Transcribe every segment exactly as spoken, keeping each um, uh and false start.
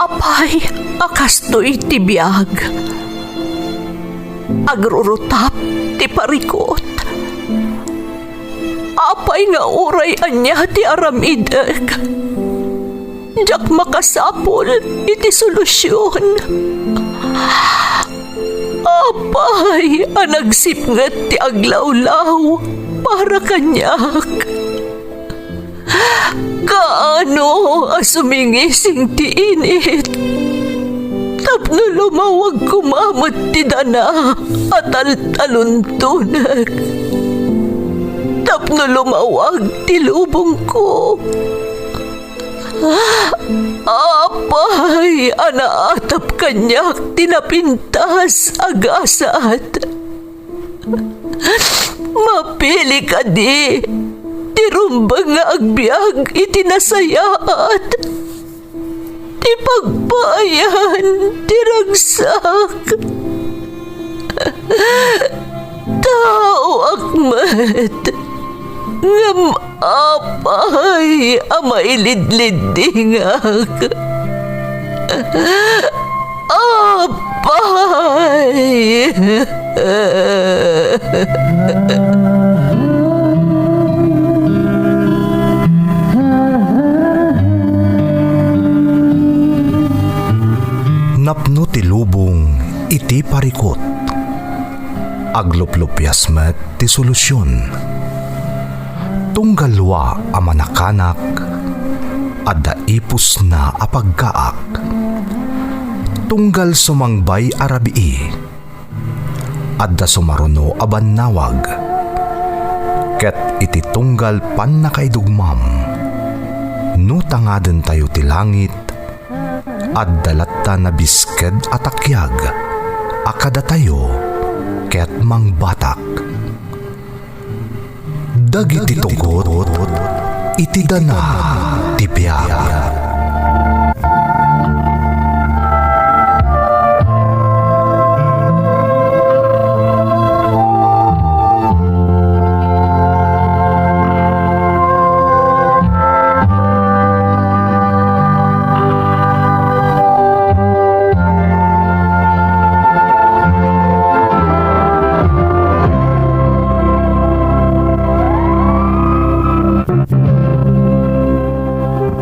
Apay a kastoy ti biag? Agrurutap ti parikut. Apay nga uray ania ti aramidek, diak makasapul iti solusion. Apay a nagsipnget ti aglawlaw para kaniak? Kaano a sumingising ti init tapno lumawag koma met ti dana a taltaluntonek, tapno lumawag ti lubongko? Apay a naatap kaniak ti napintas a gasat? Mapili kadi ti rumbeng nga agbiag iti nasayaat, ti pagpaayan ti ragsak? Taoak met, ngem apay a mailidliddingak? Apay! Napno ti lubong iti parikut. Agluplupias met ti solusion. Tunggal lua a manakanak, adda ipusna a paggaak. Tunggal sumangbay a rabii, adda sumaruno a bannawag. Ket iti tunggal pannakaidugmam, no tangadentayo ti langit, adda latta nabisked a takiag a kadatayo ket mangbatak. Dagiti tugot iti dana ti biag.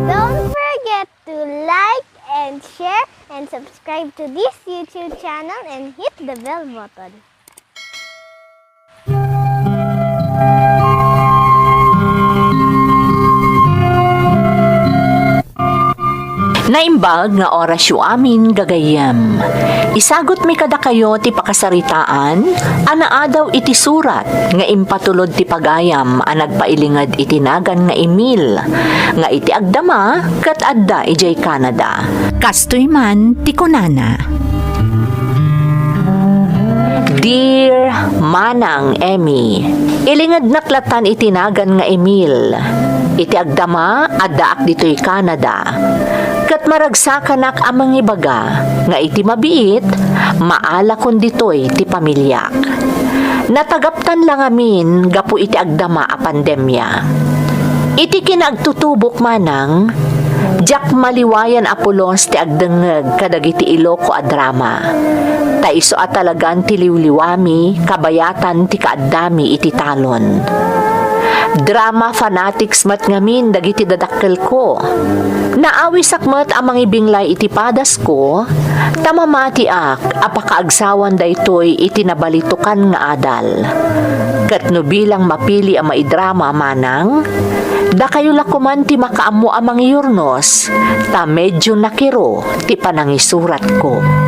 Don't forget to like and share and subscribe to this YouTube channel and hit the bell button. Naimbag nga orasyo amin, gagayyem. Isagutmi kadakayo ti pakasaritaan a naadaw iti surat nga impatulod ti pagayam a nagpailinged iti nagan nga Emil, nga iti agdama ket adda idiay Canada. Kastoy man ti kunana. Dear Manang Emmy, ilingednak latan iti nagan nga Emil. Iti agdama, addaak ditoy Canada. Ket maragsakanak a mangibaga nga iti mabiit, maalakon ditoy ti pamiliak. Natagaptan la ngamin gapu iti agdama a pandemia. Iti kinaagtutubok manang, diak maliwayan a pulos ti agdengngeg kadagiti Iloko a drama. Ta isu a talagan ti liwliwami kabayatan ti kaaddami iti talon. Drama fanatics met ngamin dagiti dadakkelko. Naawisak met a mangibinglay iti padasko, ta mamatiak a pakaagsawan daytoy iti nabalitokan nga adal. Ket no bilang mapili a maidrama manang, dakayo la koman ti makaammo a mangiyurnos, ta medio nakiro ti panangisuratko.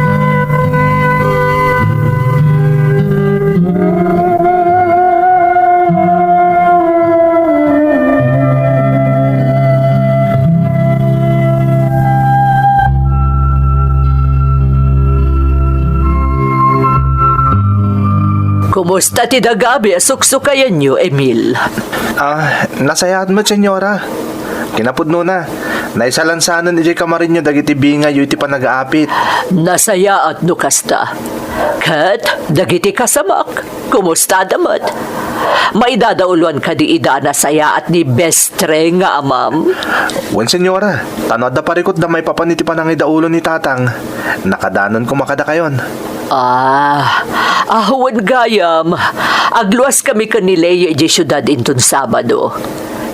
Kumusta ti dagami a suksukayanyo, Emil? Ah, nasayaat met, Senyora. Kinapudnona, naisalansanen idiay kamarinyo dagiti bingayyo iti panagaapit. Nasayaat no kasta. Ket dagiti kasamak, kumustada met? Maidadauluan kadi ida a nasayaat ni bestre nga amam? Wen, senyora, ta no adda parikutda maipapan iti panangidaulo ni tatang, nakadanonko kadakayon. Ah, ah, wen gayam, agluaskami ken ni Lea idiay siudad inton Sabado.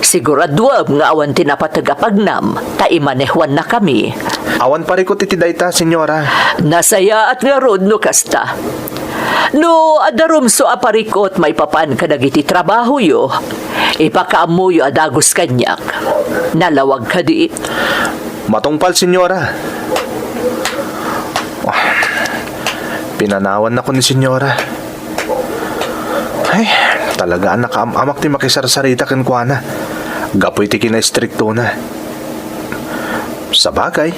Siguraduem nga awan ti napateg a pagnam, ta imanehuannakami. Awan parikut iti dayta, senyora. Nasayaat ngarud no kasta. No adda rumso a parikut maipapan kadagiti trabahoyo, ipakaammoyo a dagus kaniak. Nalawag kadi? Matungpal, senyora. Ah, pinanawannako ni senyora. Ay, talaga a nakaam-amak ti makisarsarita kenkuana gapu iti kinaistriktona. Sabagay,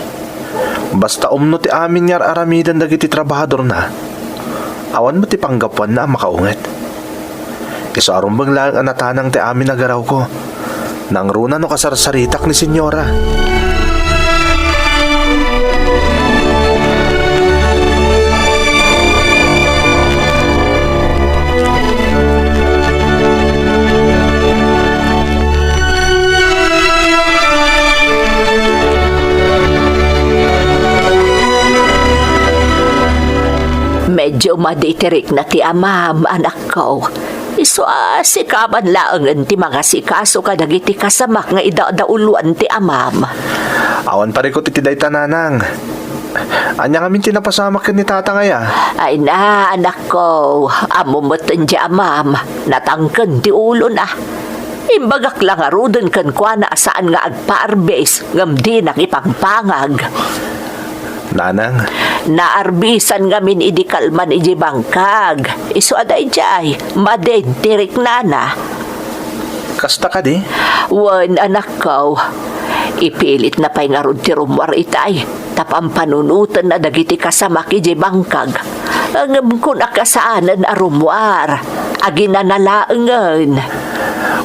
basta umno ti amin nga ar-aramiden dagiti trabahadorna, awan met ti panggapuanna a makaunget. Isu a rumbeng laeng a natanang ti amin a garawko. Nangruna no kasarsaritak ni senyora. Medyo madi ti rikna ti amam, anakko. Isu a sika man laengen ti mangasikaso kadagiti kasamak nga idadauluan ti amam. Awan parikut iti dayta, nanang. Ania ngamin ti napasamak ken ni tatang aya? Ay na, anakko, ammo met ti amam, natangken ti ulona. Imbagak la ngaruden kenkuana a saan nga agpaarbis ngem dinak ipangpangag. Nanang. Naarbisan ngamin idi kalman idiay bangkag. Isu a daydiay, madin ti riknana. Kasta kadi? Wen, anakko. Ipilitna pay ngarud ti rummuar itay, ta pampanunotenna dagiti kasamak idiay bangkag. Ngem kunak a saanen a rummuar. Aginana laengen.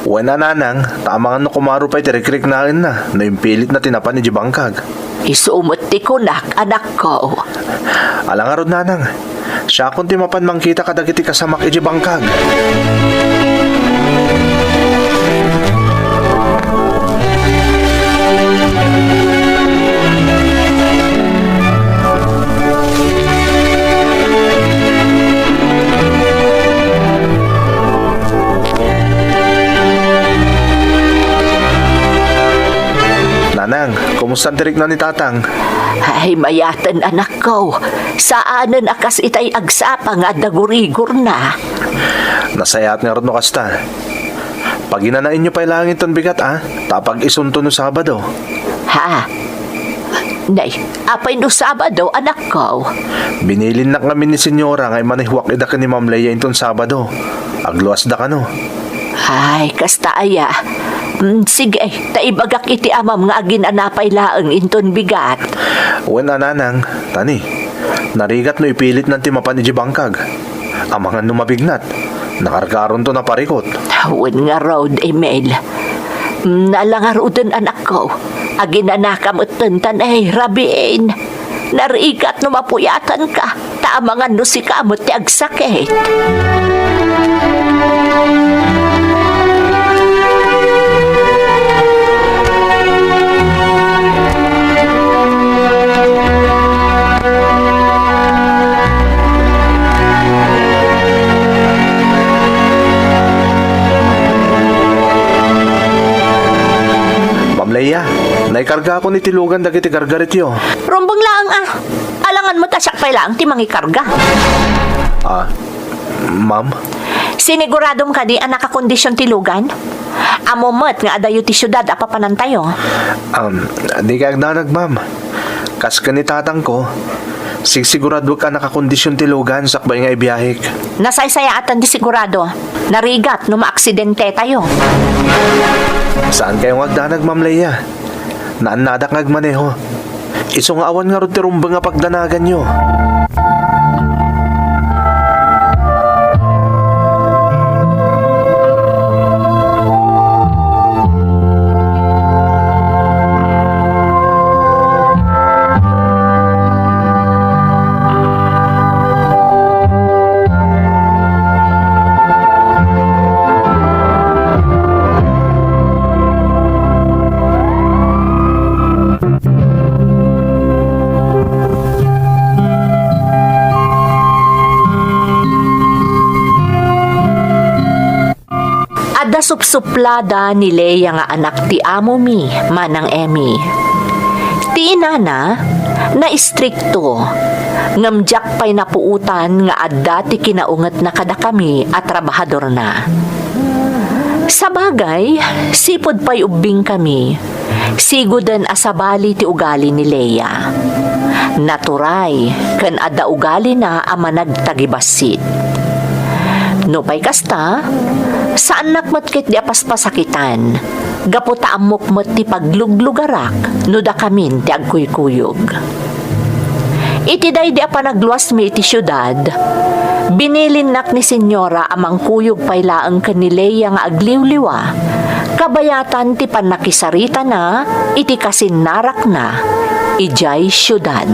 Wen a, nanang, ta amangan no kumaro pay ti rikriknaenna no impilitna ti napan idiay bangkag. Isu met ti kunak, anakko. Ala ngarud, nanang. Siakon ti mapan mangkita kadagiti kasamak idiay bangkag. Nanang, kumusta ti rikna ni tatang? Ay, mayaten, anakko. Saanen a kas itay agsapa nga adda gurigorna. Nasayaat ngarud no kasta. Paginanaenyo pay laeng inton bigat, a? Ta pag-isunto no Sabado. Ha? Nay, apay no Sabado, anakko? Binilinnak ngamin ni senyora nga imanehuak ida ken ni Ma'am Leia inton Sabado. Agluasda kano? Ay, kasta aya. Mm, sige, ta ibagak iti amam nga aginana pay laeng inton bigat. Wen a, nanang, tani, narigat no ipilitnan ti mapan idiay bangkag. Amangan no mabignat, nakarkaronto naparikut. Wen ngarud, Emil. Mm, ala ngaruden, anakko. Aginanaka metten ta nairabiin. Narigat no mapuyatanka, ta amangan no sika met ti agsakit. Ma'am Leia, naikargakon iti lugan dagiti gargarityo. Rumbeng laeng a. Alangan met a siak pay laeng ti mangikarga. Ah, ma'am? Siniguradom kadi a nakakondision ti lugan? Ammom met nga adayo ti siudad a papanantayo. Um, dika agdanag, ma'am. Kas ken ni tatangko, sigsiguraduek a nakakondision ti lugan sakbay nga ibiahek. Nasaysayaatan ti sigurado. Narigat no maaksidentetayo. Saankayo nga agdanag, Ma'am Leia. Naannadak nga agmaneho. Isu nga awan ngarud ti rumbeng a pagdanaganyo. Nasupsuplada ni Lea nga anak ti amomi, Manang Emmy. Ti inana, naistrikto, ngem diak pay napuotan nga adda ti kinaungetna kadakami a trabahadorna. Sabagay, sipud pay ubbingkami, siguden a sabali ti ugali ni Lea. Naturay ken adda ugalina a managtagibassit. Nupay kasta, saannak met ketdi a paspasakitan, gapu ta ammok met ti pagluglugarak no dakamin ti agkuykuyog. Iti daydi a panagluasmi iti siudad, binilinnak ni Senyora a mangkuyog pay laeng ken ni Lea nga agliwliwa, kabayatan ti pannakisaritana iti kasinnarakna idiay siudad.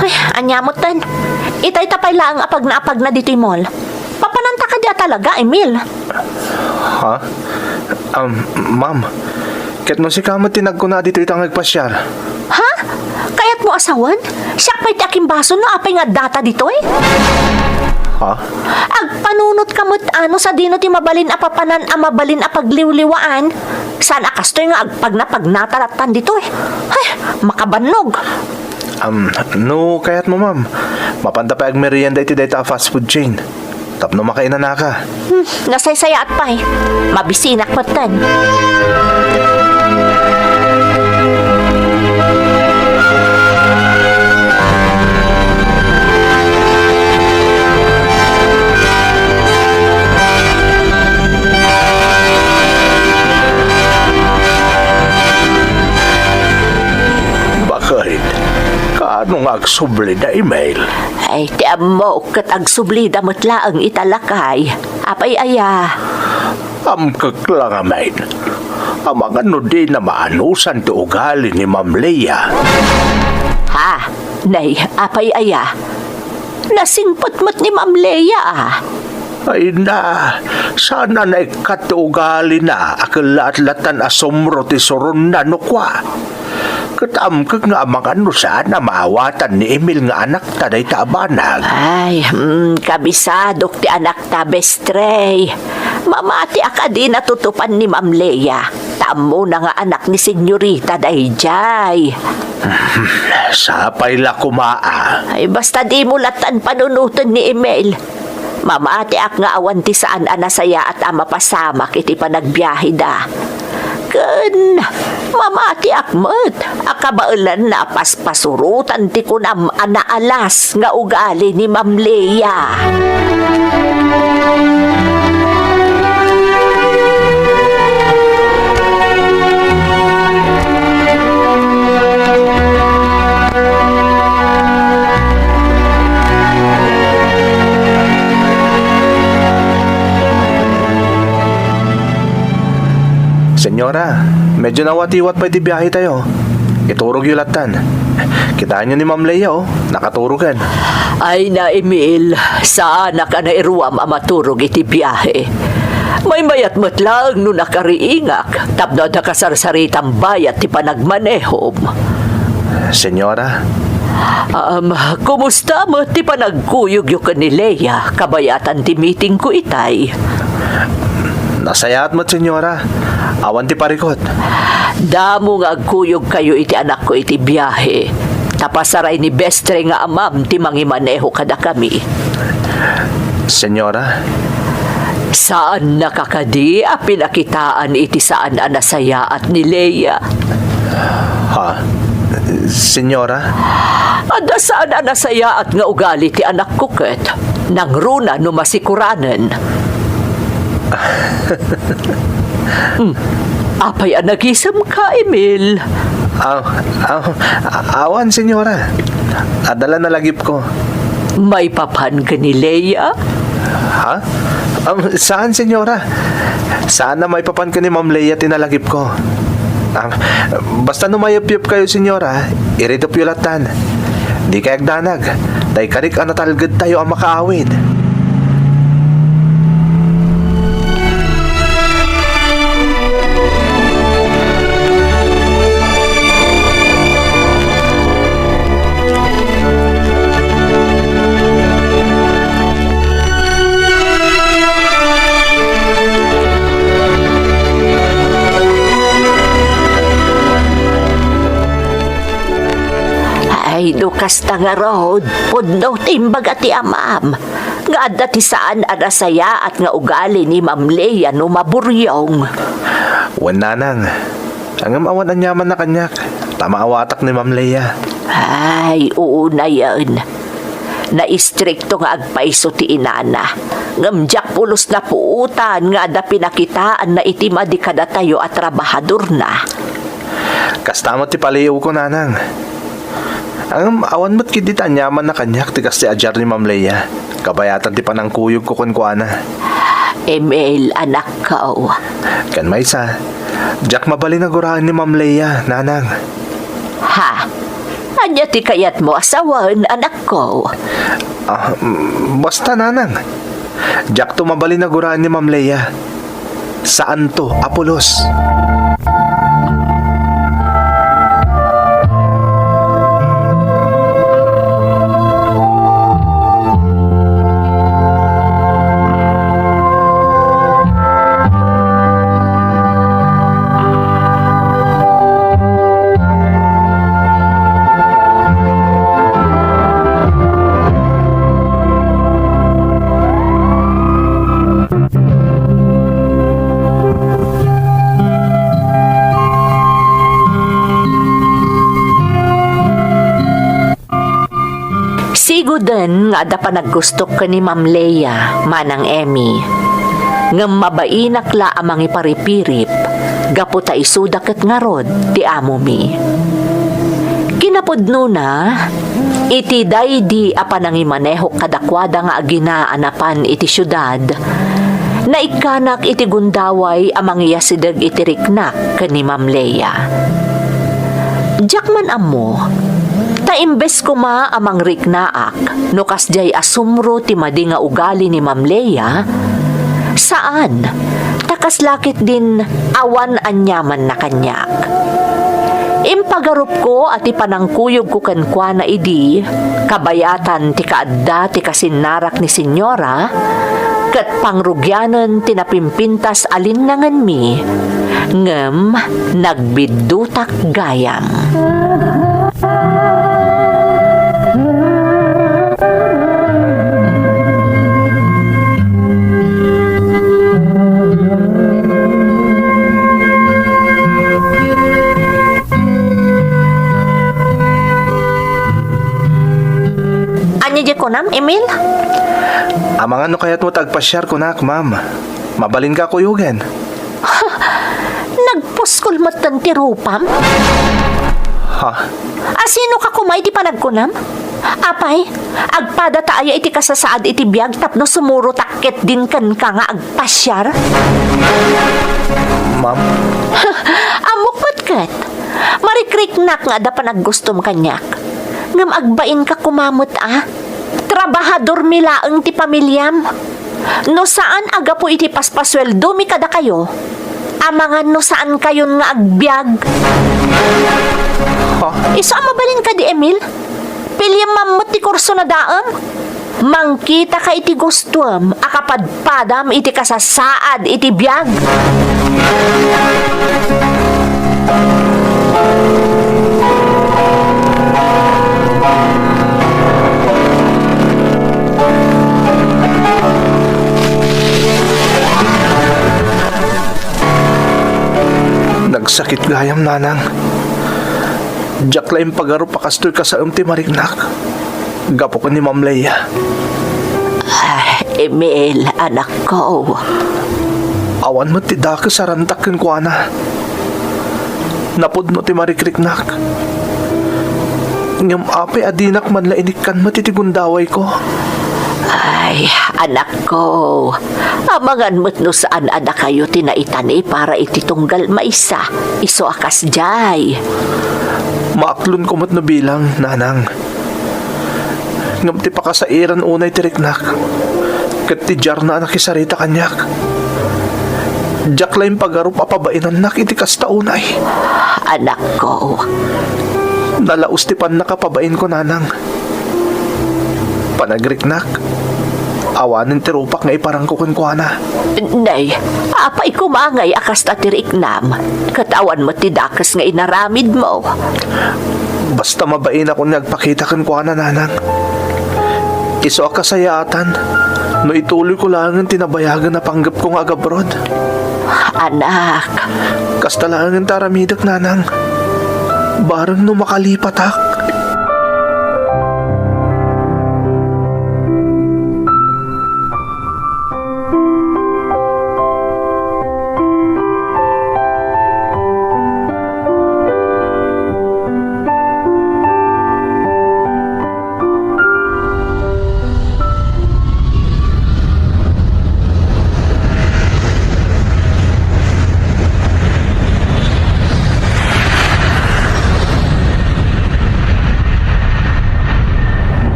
Ay, ania metten? Itay ta pay laeng a pagnaapagna ditoy mall. Papananta kadi a talaga, Emil? Ha? Um, ma'am, ket no sika met ti nagkuna ditoy ta nga agpasiar. Ha? Kayatmo a sawen? Siak pay ti akimbason no apay nga addata ditoy? Ha? Agpanunotka met a no sadino ti mabalin a papanan a mabalin a pagliwliwaan. Saan a kastoy nga agpagnapagnata lattan ditoy? Ay, makabannog. Um, no kayatmo, ma'am, mapanta pay agmerienda iti dayta a fast food chain. Tapno makainanaka. Hmm, nasaysayaat pay. Mabisinak metten. Bakit? Kaano nga agsubli da, Emil? Ay, ti ammok ket agsublida met laeng ita lakay. Apay aya? Amkek la ngamin. Amangan no dina maanusan ti ugali ni Ma'am Lea. Ha? Nay, apay aya? Nasingpet met ni Ma'am Lea, a. Ay na, saan a naikkat ti ugalina a kellaat lattan a sumro ti suronna no kua. Ket amkek nga amangan no saan a maawatan ni Emil nga anakta dayta a banag. Ay, hmm, kabisadok ti anakta, bestre. Mamatiak a di natutupan ni Ma'am Lea. Ta ammona nga anak ni senyorita daydiay. Sapay la koma a. Ay, basta dimo lattan panunoten ni Emil. Mamatiak nga awan ti saan a nasayaat a mapasamak iti panagbiaheda. Ken mamatiak met a kabaelanna a paspasurotan ti kunam a naalas nga ugali ni Ma'am Lea. Senyora, medyo nawatiwat pay ti biahe tayo. Iturogyo lattan. Kitaenyo ni Ma'am Lea, oh. Nakaturogen. Ay na, Emil, saanak a nairuam a maturog iti biahe. Maymayat met laeng no nakariingak tapno adda kasarsaritam bayat ti panagmanehom. Senyora? Um, kumusta met ti panagkuyogyo ken ni Lea kabayatan ti meetingko itay? Nasayaat met, Senyora. Awan ti parikut. Damo nga agkuyogkayo iti anakko iti biahe. Ta pasaray ni Bestre nga amam ti mangimaneho kadakami. Senyora? Saannaka kadi a pinakitaan iti saan a nasayaat ni Lea? Ha? Senyora? Adda saan a nasayaat nga ugali ti anakko ket nangruna no masikuranen. Hmm. Apay a nagisemka, Emil? Aw, aw, awan, senyora. Adda la nalagipko. Maipapan ken ni Lea? Ha? Um, saan, senyora? Saan a maipapan ken ni Ma'am Lea ti nalagipko. Ah, basta no mayepyepkayo, senyora, iridupyo lattan. Dikay agdanag, ta ikarik a natalgedtayo a makaawid. Kasta ngarud, pudno ti imbaga ti amam, nga adda ti saan a nasayaat nga ugali ni Ma'am Leia no maburyong. Wen, nanang, ngem awan aniamanna kaniak, ta maawatak ni Ma'am Leia. Ay, unayen. Naistrikto nga agpayso ti inana, ngem diak pulos napuotan nga adda pinakitaanna iti madi kadatayo a trabahadorna. Kasta met ti paliiwko, nanang. Ngem awan met ketdi ti aniamanna kaniak ti kasta a diar ni Ma'am Leia, kabayatan ti panangkuyogko kenkuana. Emil, anakko. Ken maysa, diak mabalin a guraen ni Ma'am Leia, nanang. Ha? Ania ti kayatmo a sawen, anakko? Ah, mm, basta, nanang. Diakto mabalin a guraen ni Ma'am Leia. Saanto a pulos. Siguden nga adda panaggustok ken ni Ma'am Leia, Manang Emmy. Ngem mabainak la a mangiparipirip, gapu ta isuda ket ngarud ti amomi. Kinapudnona, iti daydi a panangimanehok kadakuada nga agina a napan iti siudad, naikkanak iti gundaway a mangiyasideg iti riknak ken ni Ma'am Leia. Diak man ammo, ta imbes koma a mangriknaak no kasdiay a sumro ti madi nga ugali ni Ma'am Leia, saan, ta kasla ketdin awan aniamanna kaniak. Impagarupko a ti panangkuyogko kenkuana idi, kabayatan ti kaadda ti kasinnarak ni Señora, ket pangrugianen ti napimpintas a linnangenmi, ngem nagbiddutak gayam. Ania diay kunam, Emil? Amangan no kayatmo ta agpasiar, kunak, ma'am. Mabalinka a kuyogen. Nagpuskol metten ti rupam? Ha? Asinoka koma iti panagkunam? Apay, agpadata aya iti kasasaad iti biag tapno sumurotak ketdin kenka nga agpasiar? Ma'am? Ammok met ket, marikriknak nga adda panaggustom kaniak. Ngem agbainka koma met a, trabahadormi laeng ti pamiliam. No saan a gapu iti paspasueldomi kadakayo, amangan no saankayon nga agbiag. Ha? Isu a mabalin kadi, Emil? Piliam man met ti kurso na daem. Mangkitaka iti gustuem a kapadpadam iti kasasaad iti biag. Nagsakit gayam, nanang. Diak la impagarup a kastoy kasaem ti mariknak gapu ken ni Ma'am Leia. Ah, Emil, anakko. Awan met ti dakes a rantak kenkuana. Napudno ti marikriknak. Ngem apay a dinak man la inikkan met iti gundawayko? Ay, anakko, amangan met no saan a dakayo ti naitani para iti tunggal maysa, isu a kasdiay. Maaklonko met no bilang, nanang. Ngem ti pakasairan unay ti riknak, ket ti diarna a nakisarita kaniak. Diak la impagarup a pabainannak iti kasta unay. Anakko. Nalaus ti pannakapabainko, nanang. Panagriknak, awanen ti rupak nga iparangko kenkuana. Nay, apay koma ngay a kasta ti riknam, ket awan met ti dakes nga inaramidmo. Basta mabainak unay agpakita kenkuana, nanang. Isu a kasayaatan no ituloyko laengen ti nabayagen a panggepko nga agabroad. Anak. Kasta laengen ti aramidek, nanang. Bareng no makalipatak.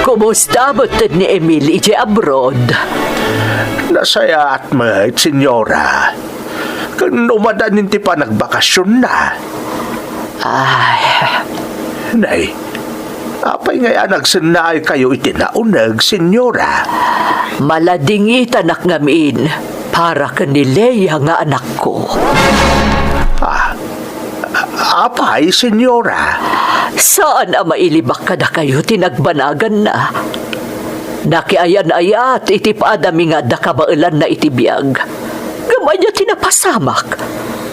Kumusta met ni Emil idiay abroad? Nasayaat met, Senyora. Ken umadanin ti panagbakasionna. Ay. Nay, apay ngay a nagsennaaykayo iti nauneg, Senyora? Maladingitanak ngamin para ken ni Lea nga anakko. Ah, apay, Senyora? Saan a mailibak kadakayo ti nagbanaganna. Nakiayan-ayat iti padami nga adda kabaelanna iti biag. Ngem ania ti napasamak?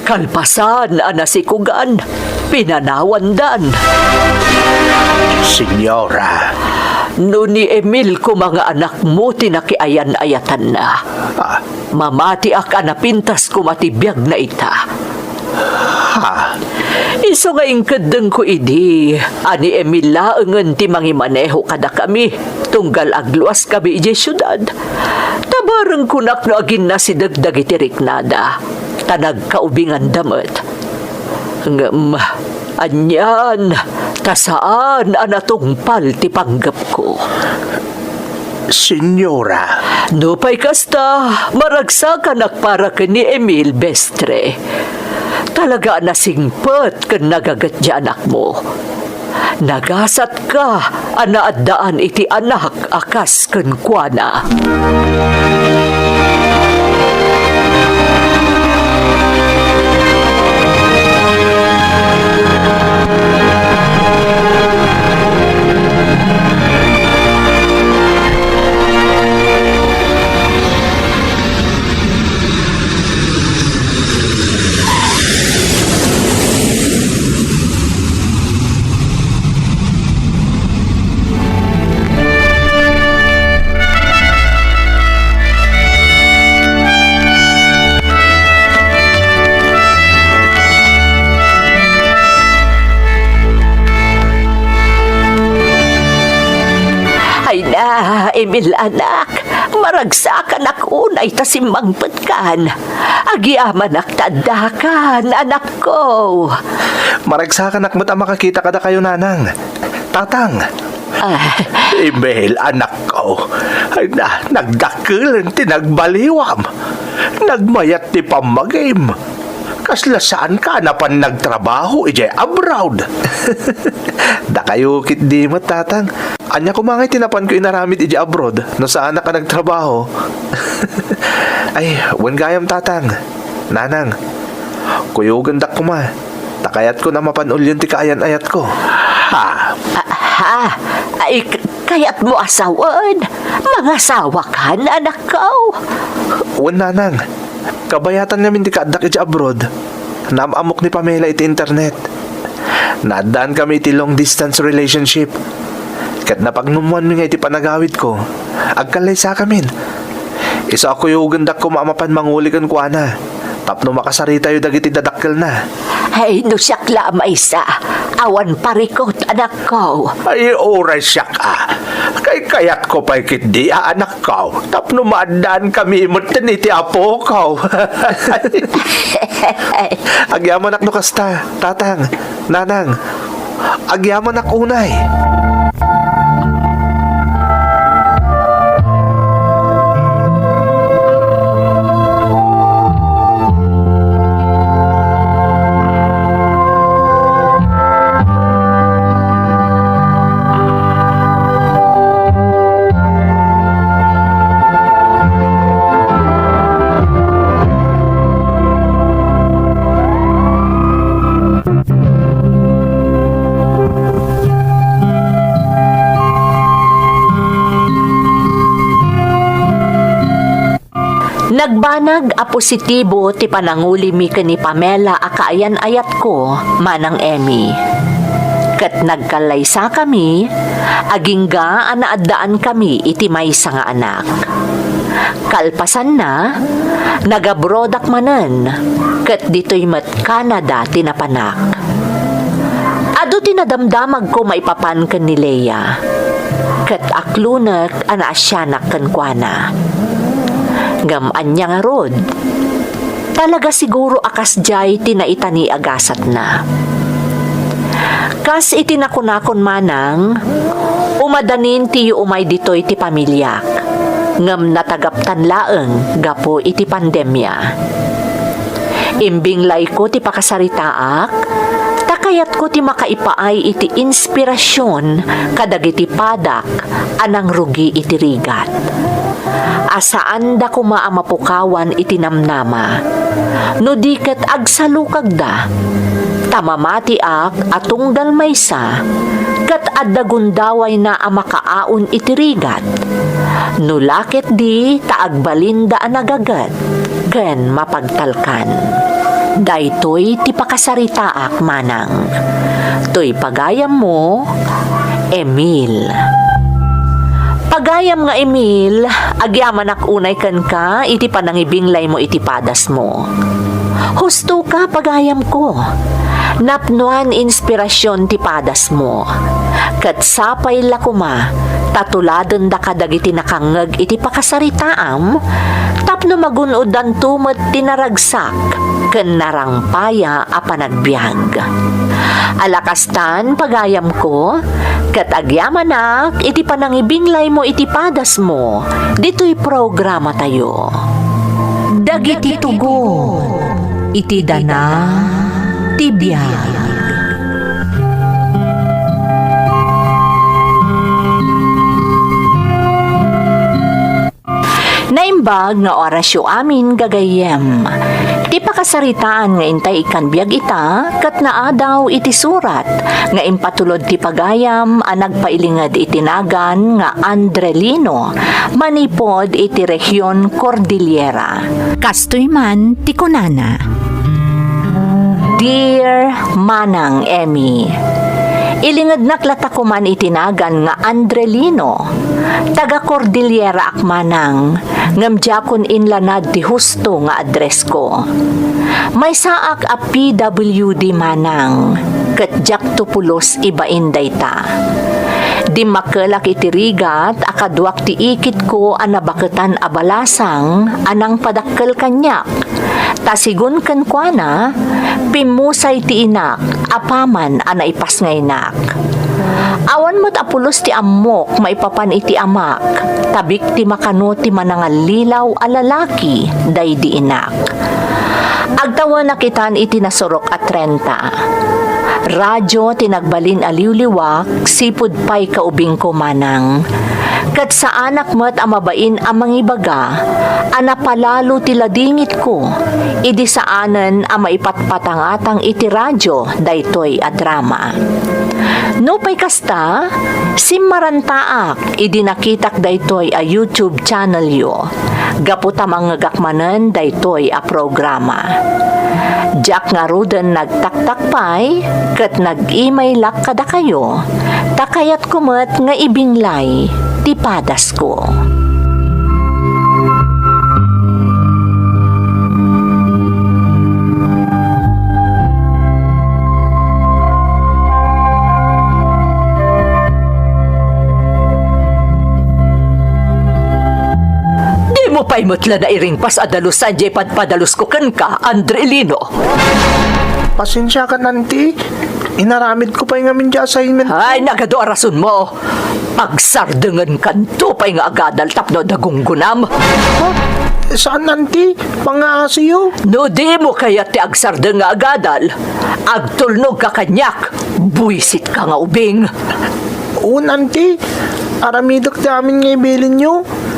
Kalpasan a nasikugan, pinanawandan. Senyora. No ni Emil koma nga anakmo ti nakiayan-ayatanna, ah, mamatiak a napintas koma ti biagna ita. Ha? Isu nga inkeddengko idi a ni Emil laengen ti mangimaneho kadakami tunggal agluaskami idiay siudad. Ta bareng kunak no aginnasideg dagiti riknada, ta nagkaubinganda met. Ngem anian ta saan a natungpal ti panggepko. Senyora. Nupay kasta, maragsakanak para ken ni Emil, bestre. Talaga a nasingpet ken nagaget ti anakmo. Nagasatka a naaddaan iti anak a kas kenkuana. Ay na, Emil, anak, maragsakanak unay ta simmangpetkan. Agyamanak ta addakan, anakko. Maragsakanak met a makakita kadakayo, nanang. Tatang. Ah. Emil, anakko. Ay na, nagdakkel ti nagbaliwam. Nagmayat ti pammagim. Kasla saanka a napan nagtrabaho idiay abroad. Dakayo ketdi met, Tatang. Ania koma ngay ti napanko inaramid idiay abroad no saanak a nagtrabaho? Ay, wen gayam, Tatang. Nanang, kuyogendak koma. Ta kayatko a mapan ulion ti kaayan-ayatko. Ha? Ah, ha? Ay, k-, kayatmo a sawen? Mangasawakan, anakko? Wen, nanang. Kabayatan ngamin ti kaaddak idiay abroad. Naam-ammok ni Pamela iti internet. Naaddankami iti long distance relationship. Ket napagnummuanmi nga iti panagawidko, agkallaysakamin. Isu a kuyogendak koma a mapan manguli kenkuana tapno makasaritayo dagiti dadakkelna. Ay, no siak la a maysa, awan parikut, anakko. Ay, uray siak a. Kaykayatko pay ketdi a anakko, tapno maaddaankamin metten iti apoko. Agyamanak no kasta, tatang, nanang. Agyamanak unay. Nagbanag a positibo ti panangulimi ken ni Pamela a kaayan-ayatko, Manang Emmy. Ket nagkallaysakami, agingga a naaddaankami iti maysa nga anak. Kalpasanna, nagabrodak manen, ket ditoy met Canada ti napanak. Adu ti nadamdamagko maipapan ken ni Lea, ket aklonek a naasianak kenkuana. Ngem ania ngarud? Talaga siguro a kasdiay ti naitani a gasatna. Kas iti nakunakon manang, umadanin ti umay ditoy ti pamiliak, ngem natagaptan laeng gapu iti pandemia. Imbinglayko ti pakasaritaak, ta kayatko ti makaipaay iti inspirasion kadagiti padak a nangrugi iti rigat. A saanda koma a mapukawan iti namnama, no di ket agsalukagda, ta mamatiak a tunggal maysa, ket adda gundawayna a makaaon iti rigat, no la ketdi ta agbalinda a nagaget ken mapagtalkan. Daytoy ti pakasaritaak manang. Toy pagayammo, Emil. Pagayam nga Emil, agyamanak unay kenka iti panangibinglaymo iti padasmo. Hustoka, pagayamko. Napnoan inspirasion ti padasmo. Ket sapay la koma ta tuladenda kadagiti nakangngeg iti pakasaritaam tapno magun-odanto met ti naragsak ken narangpaya a panagbiag. Ala kastan, pagayamko, ket agyamanak iti panangibinglaymo iti padasmo ditoy programatayo. Dagiti tugon iti dana ti biag. Naimbag nga orasyo amin, gagayyem. Ti pakasaritaan nga intay ikkan biag ita, ket naadaw iti surat nga impatulod ti pagayam a nagpailinged iti nagan nga Andrelino, manipud iti rehion Cordillera. Kastoy man ti kunana. Dear Manang Emmy, ilingednak lata koman iti nagan nga Andrelino. Taga Cordillera ak manang, ngem diakon inlanad ti husto nga addressko. Maysaak a P W D manang, ket diakto pulos ibain dayta. Dimmakkelak iti rigat a kaduak ti ikitko a nabaketan a balasang a nangpadakkel kaniak. Ta sigun kenkuana, pimmusay ti inak apaman a naipasngaynak. Awan met a pulos ti ammok maipapan iti amak, ta biktima kano ti manangallilaw a lalaki daydi inak. Agtawenak itan iti nasurok a trenta. Radyo ti nagbalin a liwliwak sipud pay kaubingko manang. Ket saanak met a mabain a mangibaga a napalalo ti ladingitko idi saanen a maipatpatangatang iti radyo daytoy a drama. Nupay kasta, simmarantaak idi nakitak daytoy a YouTube channelyo. Gapu ta mangngegak manen daytoy a programa. Diak ngaruden nagtaktak pay ket nag-emailak kadakayo, ta kayatko met nga ibinglay ti padasko. Pay met la nairingpas a dalusan diay padpadalusko kenka, Andrelino. Pasensiakan, Auntie. Inaramidko pay ngamin diay assignment. Ay, nagadu a rasonmo. Agsardengenkanto pay nga agadal tapno adda gunggonam. Ha? Saan, Auntie? Pangngaasiyo. No dimo kayat ti agsardeng nga agadal, agtulnogka kaniak. Buisitka nga ubing. Wen, Auntie. Aramidek ti amin nga ibilinyo.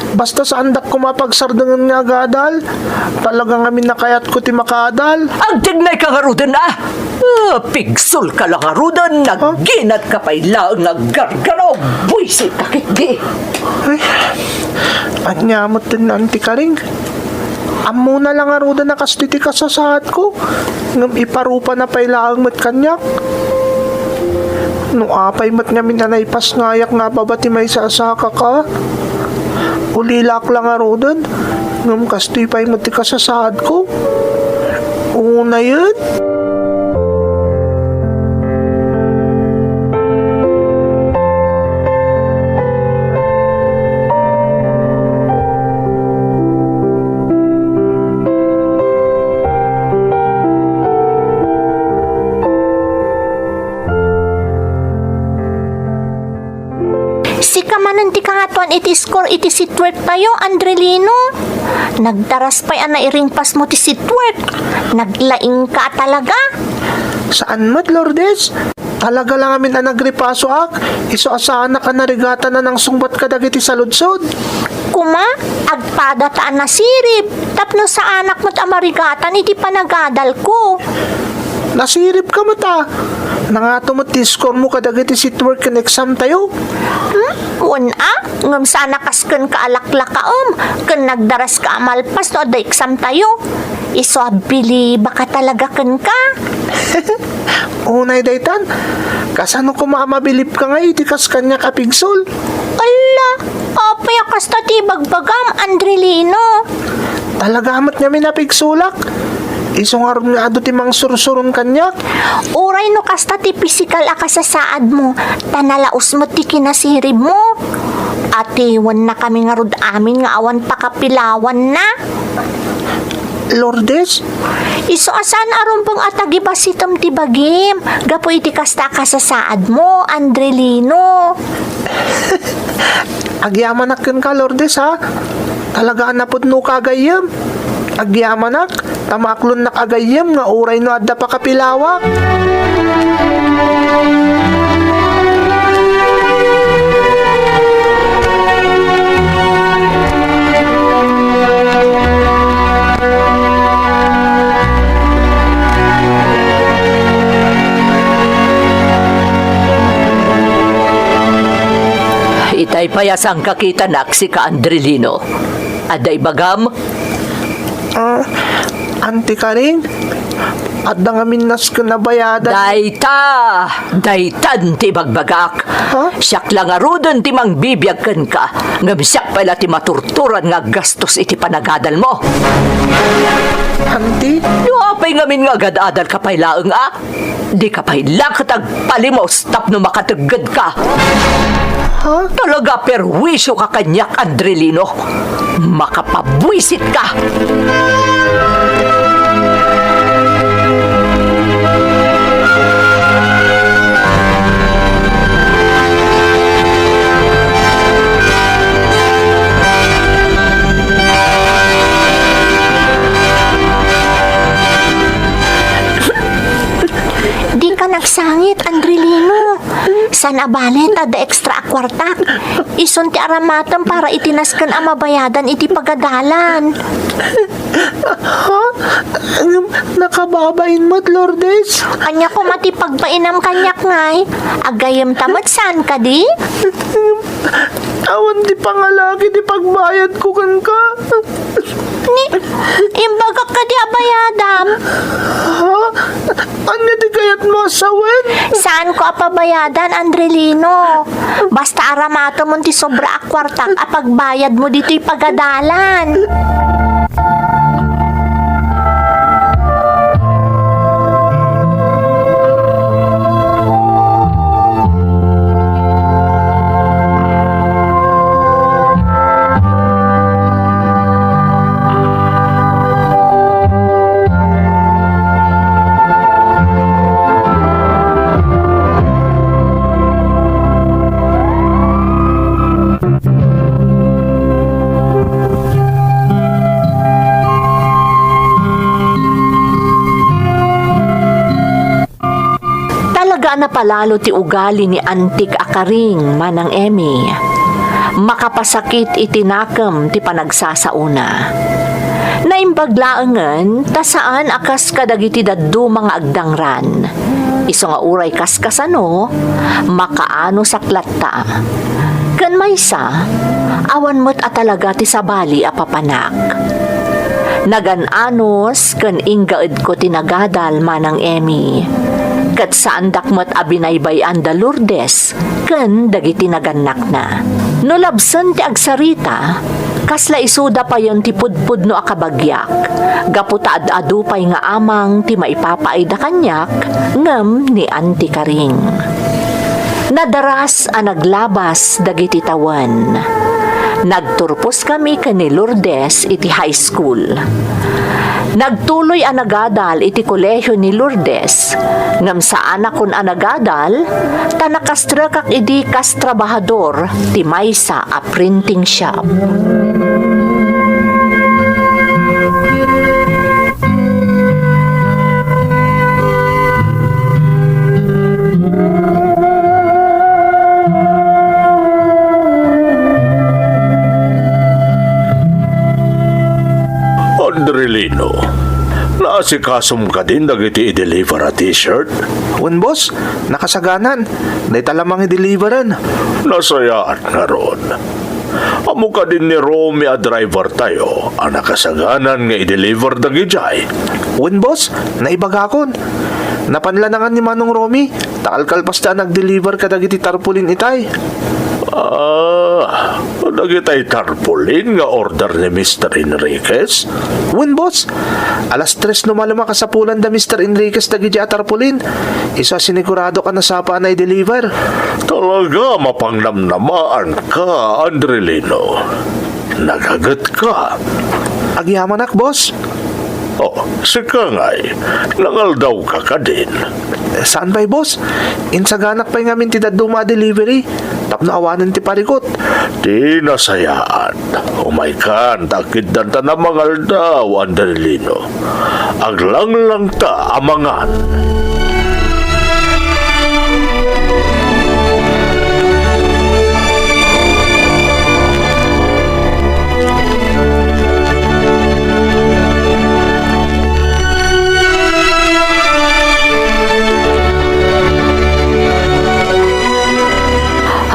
Basta saandak koma pagsardengen nga agadal. Talaga ngamin a kayatko ti makaadal. Agtignayka ngaruden, a! Ah, pigsolka la ngaruden, naginatka pay laeng nga aggargaraw. Buisitka ketdi. Ay, ania met ti, Auntie Karing? Ammona la ngaruden a kastoy ti kasasaadko, ngem iparupana pay laeng met kaniak. No apay met ngamin a naipasngayak nga ababa ti maysa a sakak, a? Ulilaak la ngaruden, ngem kastoy pay met ti kasasaadko. Unayen. Sika manen ti kangatoan iti score iti seatwork tayo, Andrelino. Nagdaras pay a nairingpasmo ti seatwork. Naglaingka a talaga. Saan met, Lourdes. Talaga la ngamin a nagripasoak, isu a saanak a narigatan a nangsungbat kadagiti saludsod. Koma, agpadata a nasirib, tapno saanak met a marigatan iti panagadalko. Nasiribka met a. Nangato met ti score mo kadagiti seatwork ken exam tayo. Hmm? Wen a, ngem saanak kas kenka a laklakaem, ken nagdaraska a malpas no adda exam tayo. Isu a bilibak a talaga kenka. Unay daytan, kasano koma a mabilibka ngay iti kas kaniak a pigsol? Alla, apay a kasta ti ibagbagam, Andrelino? Talaga met ngamin a pigsolak. Isu ngarud nga adu ti mangsursuron kaniak. Uray no kasta ti pisikal a kasasaadmo, ta nalaus met ti kinasiribmo. Atiwennakami ngarud amin nga awan pakapilawanna. Lourdes? Isu a saan a rumbeng a tagibasitem ti bagim gapu iti kasta a kasasaadmo, Andrelino. Agyamanak kenka, Lourdes, ha? Talaga a napudnoka a gayyem. Agyamanak, ta maaklonnak a gayyem nga uray no adda pakapilawak. Itay pay a sangkakitanak, sika, Andrelino. Adda ibagam? Ah, Auntie Karing, adda ngamin nasken a bayadan. Dayta! Daytan ti ibagbagak. Ha? Siak la ngaruden ti mangbibiag kenka, ngem siak pay la ti maturturan nga aggastos iti panagadalmo. Auntie? No apay ngamin nga agad-adalka pay laeng a? Dika pay la ket agpalimos tapno makateggedka. Ha? Talaga perwisioka kaniak, Andrelino. Makapabuisitka. Dika nagsangit, Andrelino. Saan a bale ta adda extra a kuartak. Isun ti aramatem para iti nasken a mabayadan iti pagadalan. Ha? Ngem nakababain met, Lourdes? Ania koma ti pagbainam kaniak ngay? Aggayemta met saan kadi? Awan ti pangalaki ti pagbayadko kenka. Ni, imbagak kadi a bayadam? Ha? Ania ti kayatmo a sawen? Saanko a pabayadan, Andrelino. Basta aramatemon ti sobra a kuartak a pagbayadmo ditoy pagadalan. Napalalo ti ugali ni Antik a Karing, Manang Emmy. Makapasakit iti nakem ti panagsasaona. Naimbag laengen ta saan a kas kadagiti dadduma nga agdangran. Isu nga uray kaskasano, makaanosak latta. Ken maysa, awan met a talaga ti sabali a papanak. Nagan-anos ken inggaedko ti nagadal, Manang Emmy. Ket saandak met a binaybay-an da Lourdes ken dagiti nagannakna. No labsen ti agsarita, kasla isuda payen ti pudpudno a kabagiak, gapu ta ad-adu pay nga amang ti maipapaayda kaniak ngem ni Auntie Karing. Nadaras a naglabas dagiti tawen. Nagturposkami ken ni Lourdes iti high school. Nagtuloy a nagadal iti kolehio ni Lourdes, ngem saanakon a nagadal, ta nakastrekak idi kas trabahador ti maysa a printing shop. Andrelino, naasikasom kadin dagiti i-deliver a t-shirt? Wen, boss, nakasaganan. Dayta la mangideliveran. Nasayaat ngarud. Ammo kadin ni Romy a driver tayo a nakasaganan nga i-deliver dagidiay? Wen, boss, naibagakon. Napan la nangan ni Manong Romy, ta kalkalpas ta a nag-deliver kadagiti tarpaulin itay. Ah, dagitay tarpaulin nga order ni Mister Enriquez? Wen, boss. Alas tres no malem a kasapulan da Mister Enriquez dagiti a tarpaulin. Isu a siniguradok a nasapa a nai-deliver. Talaga mapangnamnamaanka, Andrelino. Nagagetka. Agyamanak, boss. Oh, sika ngay, nangaldawka kadin? Saan pay, boss? Insaganak pay ngamin ti dadduma a delivery tapno awanen ti parikut. Ti nasayaat, umaykan ta agkiddanta a mangaldaw, Andrelino. Aglanglangta a mangan.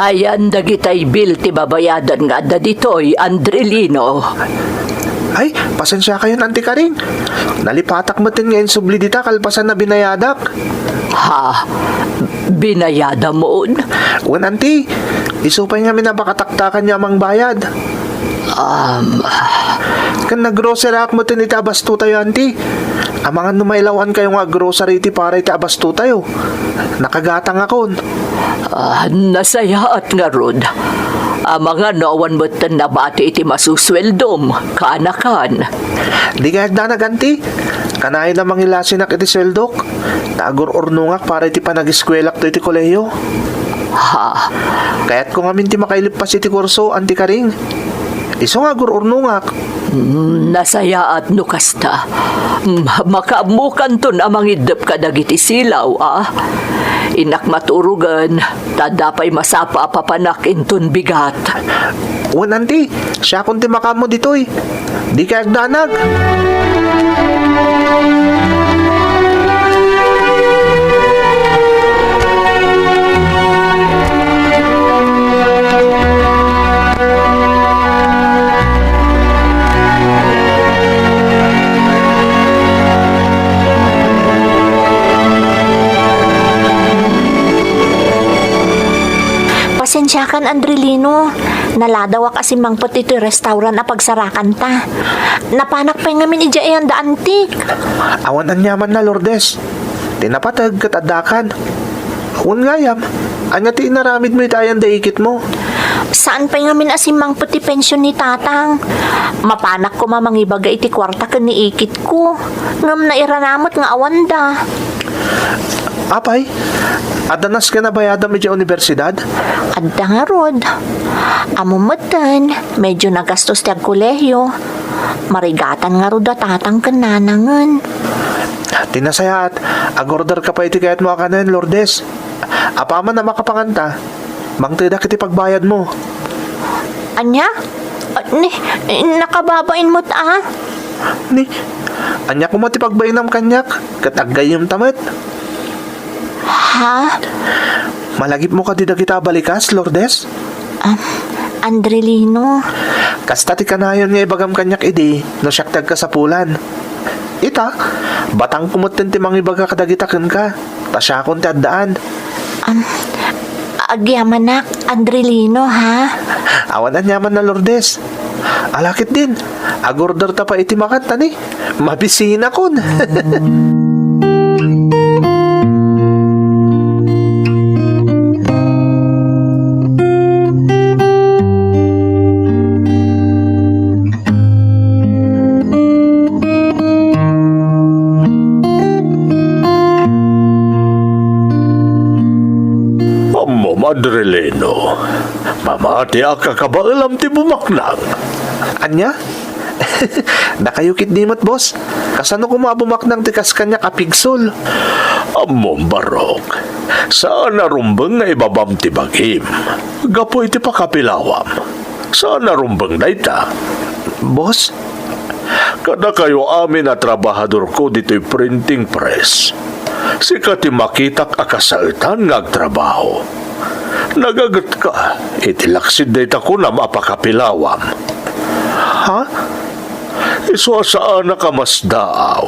Ayan dagitay bill ti babayadan nga adda ditoy, Andrelino. Ay, pasensiakayon, Auntie Karing. Nalipatak metten nga insubli dita kalpasan a binayadak. Ha? Binayadamon? Wen, Auntie. Isu pay ngamin a makataktakan nga mangbayad. Um, Ken naggrocery ak metten iti abasto tayo, Auntie. Amangan no mailawan kayo nga aggrocery iti para iti abasto tayo. Nakagatangakon. Ah, nasayaat ngarud. Amangan no awan metten nabati iti masusweldom, kaanakan. Di kayat danag, Auntie. Kanayon a mangilasinak iti sweldok. Ta agur-urnongak para iti panagiskuelak to iti kolehiyo. Ha? Kayatko ngamin ti makailippas iti kurso, Auntie Karing. Isu nga agur-urnongak. Mm, nasayaat no kasta. Mm, makaammokanton a mangiddep kadagiti silaw, a? Innak maturogen, ta adda pay masapa a papanak inton bigat. Wen, Auntie, siakon ti makaammo ditoy. Dikay agdanag. Pasensiakan, Andrelino. Naladawak a simmangpet iti restaurant a pagsarakanta. Napanak pay ngamin idiay anda Antik. Awan aniamanna, Lourdes. Ti napateg ket addakan. Wen gayam, ania ti inaramidmo iti ayan da ikitmo? Saan pay ngamin a simmangpet ti pension ni Tatang. Mapanak koma mangibaga iti kuarta ken ni ikitko. Ngem nairanamet nga awanda. Apay, adda nasken a bayadam idiay universidad? Adda ngarud. Ammom metten, medyo nagastos ti agkolehio. Marigatan ngarud da Tatang ken Nanangen. Ti nasayaat, agorder ka pay iti kayatmo a kanen, Lourdes. Apaman a makapanganta, mangtedak iti pagbayadmo. Ania? Ah, ni, nakababain met a? Ni, ania koma ti pagbainam kaniak, ket aggayyemta met? Ha? Malagipmo kadi dagita a balikas, Lourdes? Ah, Andrelino. Kasta ti kanayon nga ibagam kaniak idi no siak ti agkasapulan. Ita, batangko metten ti mangibaga kadagita kenka, ta siakon ti addaan. Am, agyamanak, Andrelino, ha? Awan aniaman a Lourdes. Ala ketdin, agorderta pay iti makanta ni. Mabisinakon. Ammom, Andrelino, mamatiak a kabaelam ti bumaknang. Ania? Dakayo ketdi met, boss. Kasano koma a bumaknang ti kas kaniak a pigsul? Ammom, Barok, saan a rumbeng nga ibabam ti bagim gapu iti pakapilawam. Saan a rumbeng dayta. Boss? Kadakayo amin a trabahadorko ditoy printing press, sika ti makitak a kasaetan nga agtrabaho. Nagagetka iti laksid dayta kunam a pakapilawam. Ha? Isu a saanak a masdaaw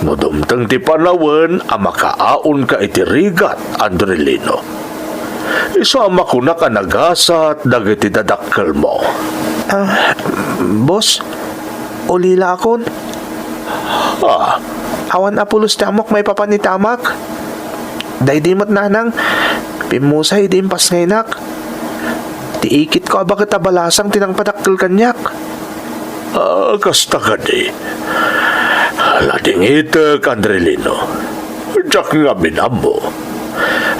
no dumteng ti panawen a makaaonka iti rigat, Andrelino. Isu a makunak a nagasat dagiti dadakkelmo. Ah, boss, ulilaakon. Ah. Awan a pulos ti ammok maipapan iti amak. Daydi met nanang, pimmusay idi impasngaynak. Ti ikitko a baket a balasang ti nangpadakkel kaniak. Ah, kasta kadi. Ladingitek, Andrelino. Diak ngamin ammo.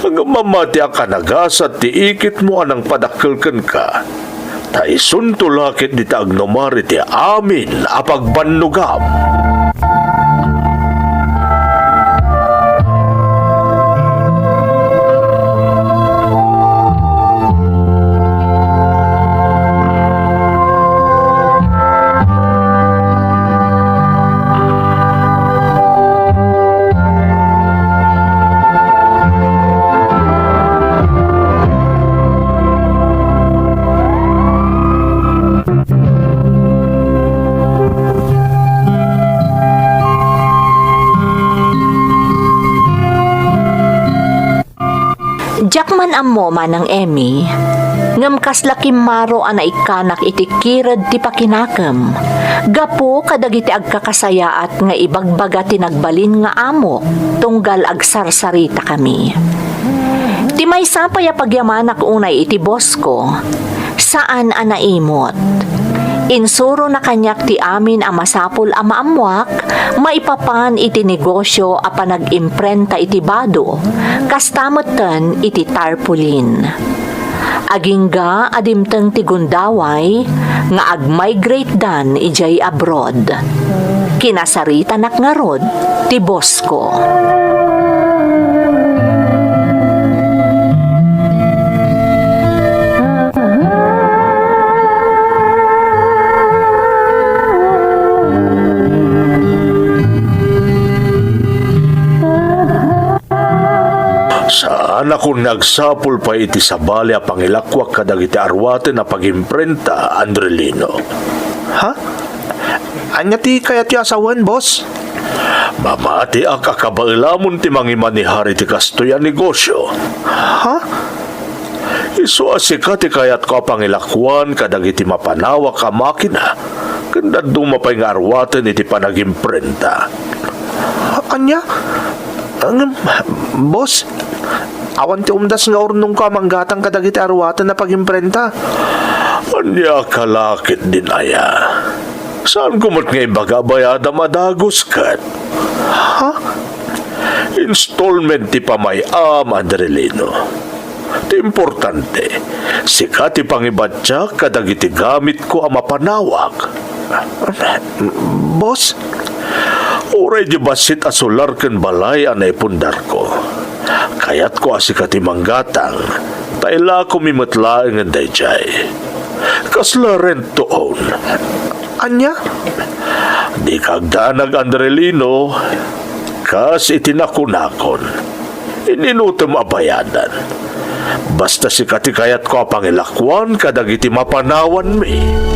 Ngem mamatiak a nagasat ti ikitmo a nangpadakkel kenka. Ta isunto la ketdi ti agnumar iti amin a pagbannogam. Diak man ammo, Manang Emmy, ngem kasla kimmaro a naikkanak iti kired ti pakinakem gapu kadagiti agkakasayaat nga ibagbaga ti nagbalin nga amok tunggal agsarsaritakami. Ti maysa pay a pagyamanak unay iti bossko, saan a naimot. Insurona kaniak ti amin a masapul a maammoak maipapan iti negosio a panagimprenta iti bado, kasta metten iti tarpaulin. Agingga a dimteng ti gundaway nga agmigratedan idiay abroad. Kinasaritanak ngarud ti bossko. Saanakon nga agsapul pay iti sabali a pangilakuak kadagiti aruaten a pagimprenta, Andrelino. Ha? Ania ti kayatyo a sawen, boss? Mamatiak a kabaelamon ti mangimanehar iti kastoy a negosio. Ha? Isu a sika ti kayatko a pangilakuan kadagiti mapanawak a makina ken dadduma pay nga aruaten iti panagimprenta. Ania? Ngem, boss, awan ti umdas nga urnongko a manggatang kadagiti aruaten a pagimprenta. Ania ka la ketdin aya? Saanko met nga ibaga a bayadam a dagus ket? Ha? Installment ti pamay-am, Andrelino. Ti importante, sika ti pangibatiak kadagiti gamitko a mapanawak. Boss? Uray di bassit a solar ken balay a naipundarko, Kayatko a sika ti manggatang, ta ilakomi met laengen daydiay. Kasla rent to own. Ania? Dika agdanag, Andrelino, kas iti nakunakon, ininutem a bayadan. Basta sika ti kayatko a pangilakuan kadagiti mapanawanmi.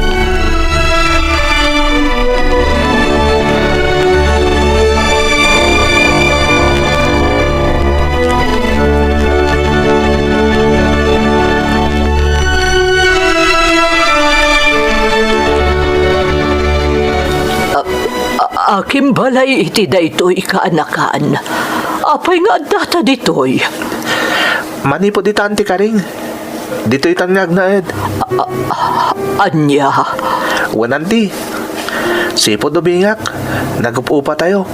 A, a, akin balay iti daytoy, kaanakan. Apay nga addata ditoy? Manipud ita, Auntie Karing. Ditoy tan nga agnaed. A-, a-, ania? Wen, Auntie. Sipud ubingak, nagup-upatayo.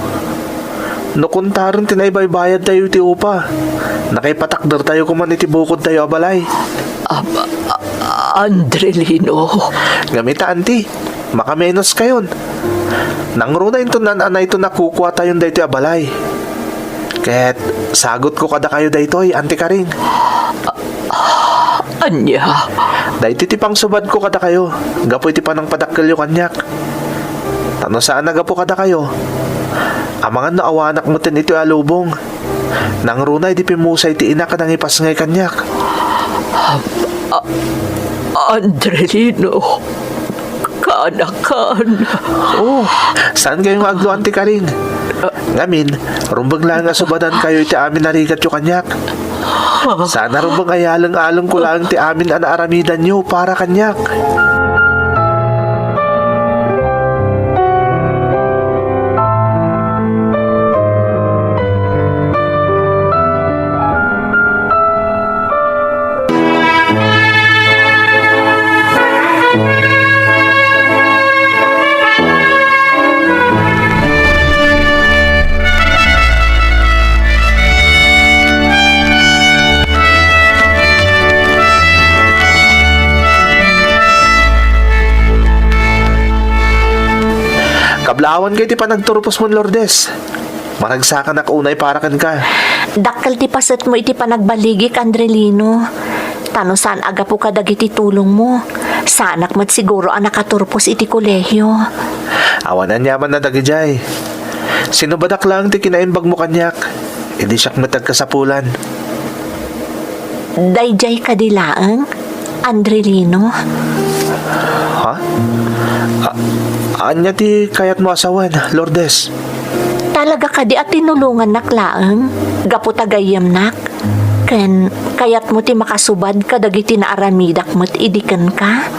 No kontaren ti naibaybayadtayo iti upa, nakaipatakdertayo koman iti bukodtayo a balay. A-, a-, Andrelino. Ngem ita, Auntie, makamenos kayon. Nangruna inton naan-anayton a kukuatayon daytoy a balay. Ket sagutko kadakayo daytoy, Auntie Karing. Ania? Daytoy ti pangsubadko kadakayo, gapu iti panangpadakkelyo kaniak. Ta no saan a gapu kadakayo, amangan no awanak metten itoy a lubong. Nangruna idi pimmusay ti inak a nangipasngay kaniak. A-, Andrelino, kaanakan. Oh, saan kayo nga agluan ti karing? Ngamin, rumbeng laeng a subadankayo iti amin a rigatyo kaniak. Saan a rumbeng a yaleng-alengko laeng ti amin a naaramidanyo para kaniak. Kablaawanka iti panagturposmon, Lourdes. Maragsakanak unay para kenka. Dakkel ti pasetmo iti panagbaligik, Andrelino. Ta no saan a gapu kadagiti tulongmo, saanak met siguro a nakaturpos iti kolehio. Awan aniaman a dagidiay. Sinubadak laeng ti kinaimbagmo kaniak, idi siak met agkasapulan. Daydiay kadi laeng, Andrelino? Ha? A-, ania ti kayatmo a sawen, Lourdes? Talaga kadi a tinulongannak laeng gapu ta gayyemnak? Ken kayatmo ti makasubad kadagiti naaramidak met idi kenka?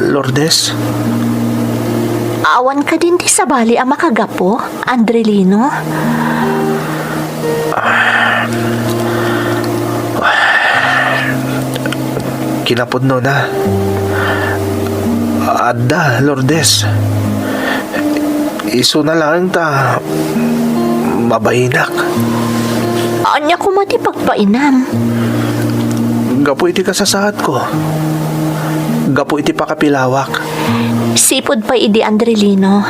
Lourdes? Awan kadin ti sabali a makagapu? Andrelino? Kinapudnona, adda, Lourdes. Isuna laeng ta mabainak. Ania koma ti pagbainam? Gapu iti kasasaadko. Gapu iti pakapilawak. Sipud pay idi, Andrelino,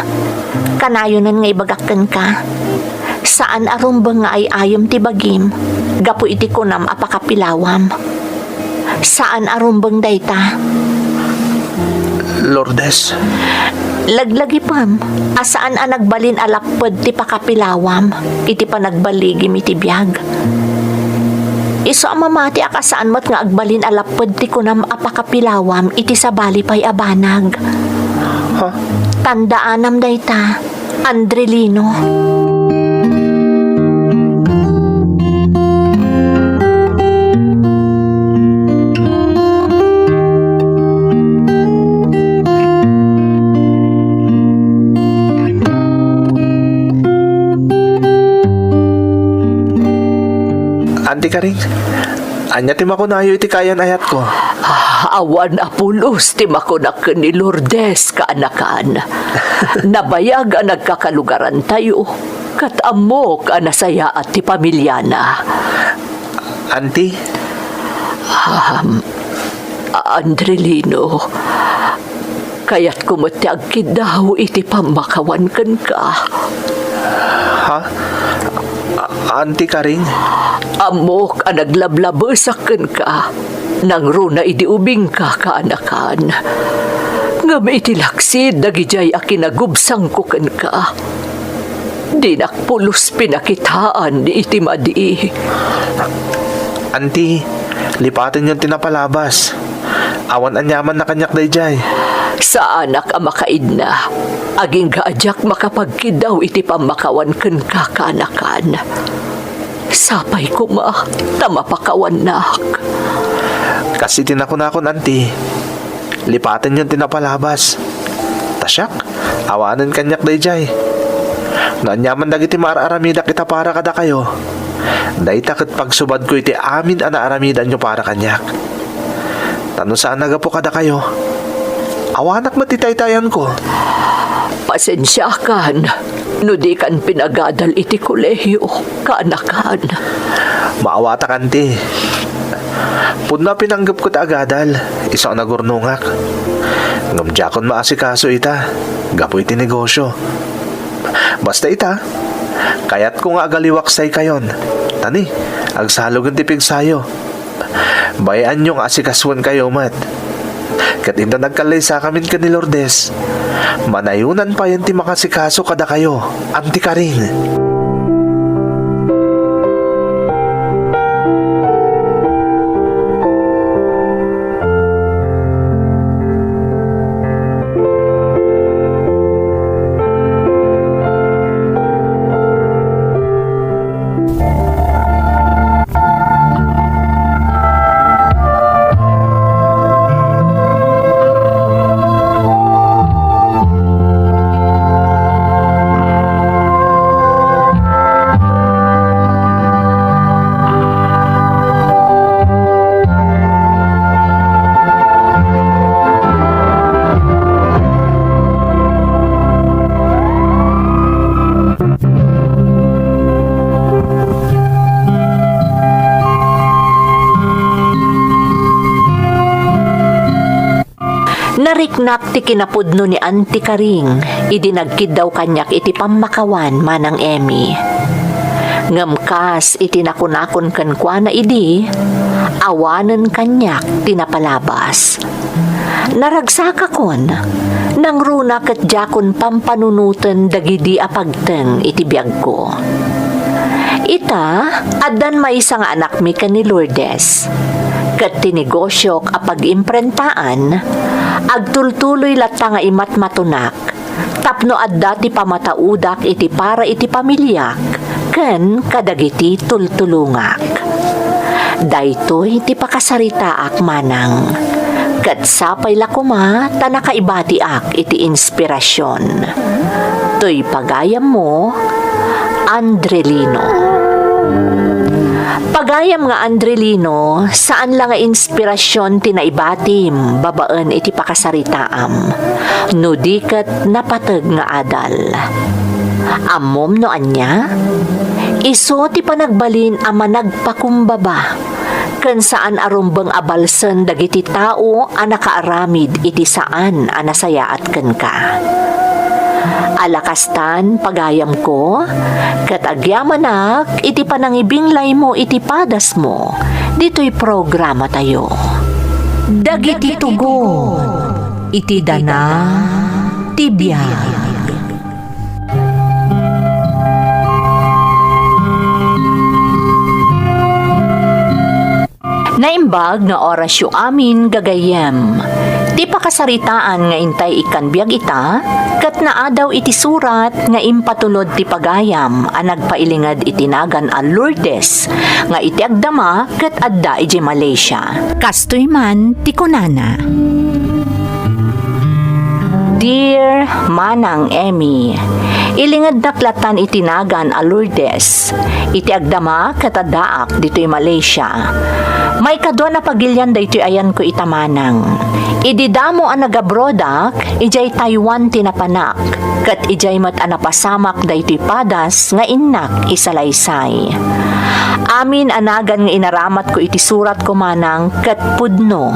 kanayonen nga ibagak kenka, saan a rumbeng nga ay-ayem ti bagim gapu iti kunam a pakapilawam. Saan a rumbeng dayta. Lourdes. Laglagipem a saan a nagbalin a lapped ti pakapilawam iti panagbaligim iti biag. Isu a mamatiak a saan met nga agbalin a lapped ti kunam a pakapilawam iti sabali pay a banag. Ha? Tandaanam dayta, Andrelino. Auntie Karing, ania ti makunayo iti kayan-ayatko? Ah, awan a pulos ti makunak ken ni Lourdes, kaanakan. Nabayag a nagkakalugarantayo, ket ammok a nasayaat ti pamiliana. Auntie? Um, Andrelino, kayatko met ti agkiddaw iti pammakawan kenka. Ha? A-, Auntie Karing? Ammok a naglablabesak kenka, nangruna idi ubingka, kaanakan. Ngem iti laksid dagidiay a kinagubsangko kenka, dinak pulos pinakitaan iti madi. Auntie, lipatenyon ti napalabas. Awan aniamanna kaniak daydiay. Saanak a makaidna. Agingga a diak makapagkiddaw iti pammakawan kenka, kaanakan. Sapay koma ta mapakawannak. Kas iti nakunakon, Auntie, lipatenyon ti napalabas. Ta siak, awanen kaniak daydiay. No aniaman dagiti maar-aramidak ita para kadakayo, dayta ket pagsubadko iti amin a naaramidanyo para kaniak. Ta no saan a gapu kadakayo, awanak met ti taytayanko. Pasensiakan no dikan pinagadal iti kolehio, kaanakan. Maawatak, Auntie. Pudno a pinanggepko ti agadal, isu a nagurnongak. Ngem diakon maasikaso ita, gapu iti negosyo. Basta ita, kayatko nga agaliwaksaykayon. Tani, agsalugen ti pigsayo. Bay-anyo nga asikasoenkayo met. Ket inton agkallaysakamin ken ni Lourdes, manayonan payen ti makasikaso kadakayo, Auntie Karing. Nariknak ti kinapudno ni Auntie Karing idi nagkiddaw kaniak iti pammakawan, Manang Emmy. Ngem kas iti nakunakon kenkuana idi, awanen kaniak ti napalabas. Naragsakakon, nangruna ket diakon pampanunoten dagidi a pagteng iti biagko. Ita, addan maysa nga anakmi ken ni Lourdes. Ket ti negosiok a pag-imprentaan, agtultuloy latta nga imatmatunak tapno adda ti pamataudak iti para iti pamiliak ken kadagiti tultulongak. Daytoy ti pakasaritaak, Manang. Ket sapay la koma ta nakaibatiak iti inspirasyon. Toy pagayammo, Andrelino. Pagayam nga Andrelino, saan la nga inspirasyon ti naibatim babaen iti pakasaritaam, no di ket napateg nga adal. Ammom no ania? Isu ti panagbalin a managpakumbaba ken saan a rumbeng a balsen dagiti tao a nakaaramid iti saan a nasayaat kenka. Ala kastan, pagayamko, ket agyamanak iti panangibinglaymo iti padasmo ditoy programatayo. Dagiti tugon iti dana ti biag. Naimbag nga orasyo amin, gagayyem. Ti pakasaritaan nga intay ikkan biag ita, ket naadaw iti surat nga impatulod ti pagayam a nagpailinged iti nagan a Lourdes, nga iti agdama ket adda idiay Malaysia. Kastoy man ti kunana. Dear Manang Emmy, ilingednak latan iti nagan a Lourdes, iti agdama ket addaak ditoy Malaysia. Maikadua a pagilian daytoy ayanko ita, Manang. Idi damo a nagabroadak, idiay Taiwan ti napanak, ket idiay met a napasamak daytoy padas nga innak isalaysay. Amin a nagan nga inaramatko iti suratko, Manang, ket pudno.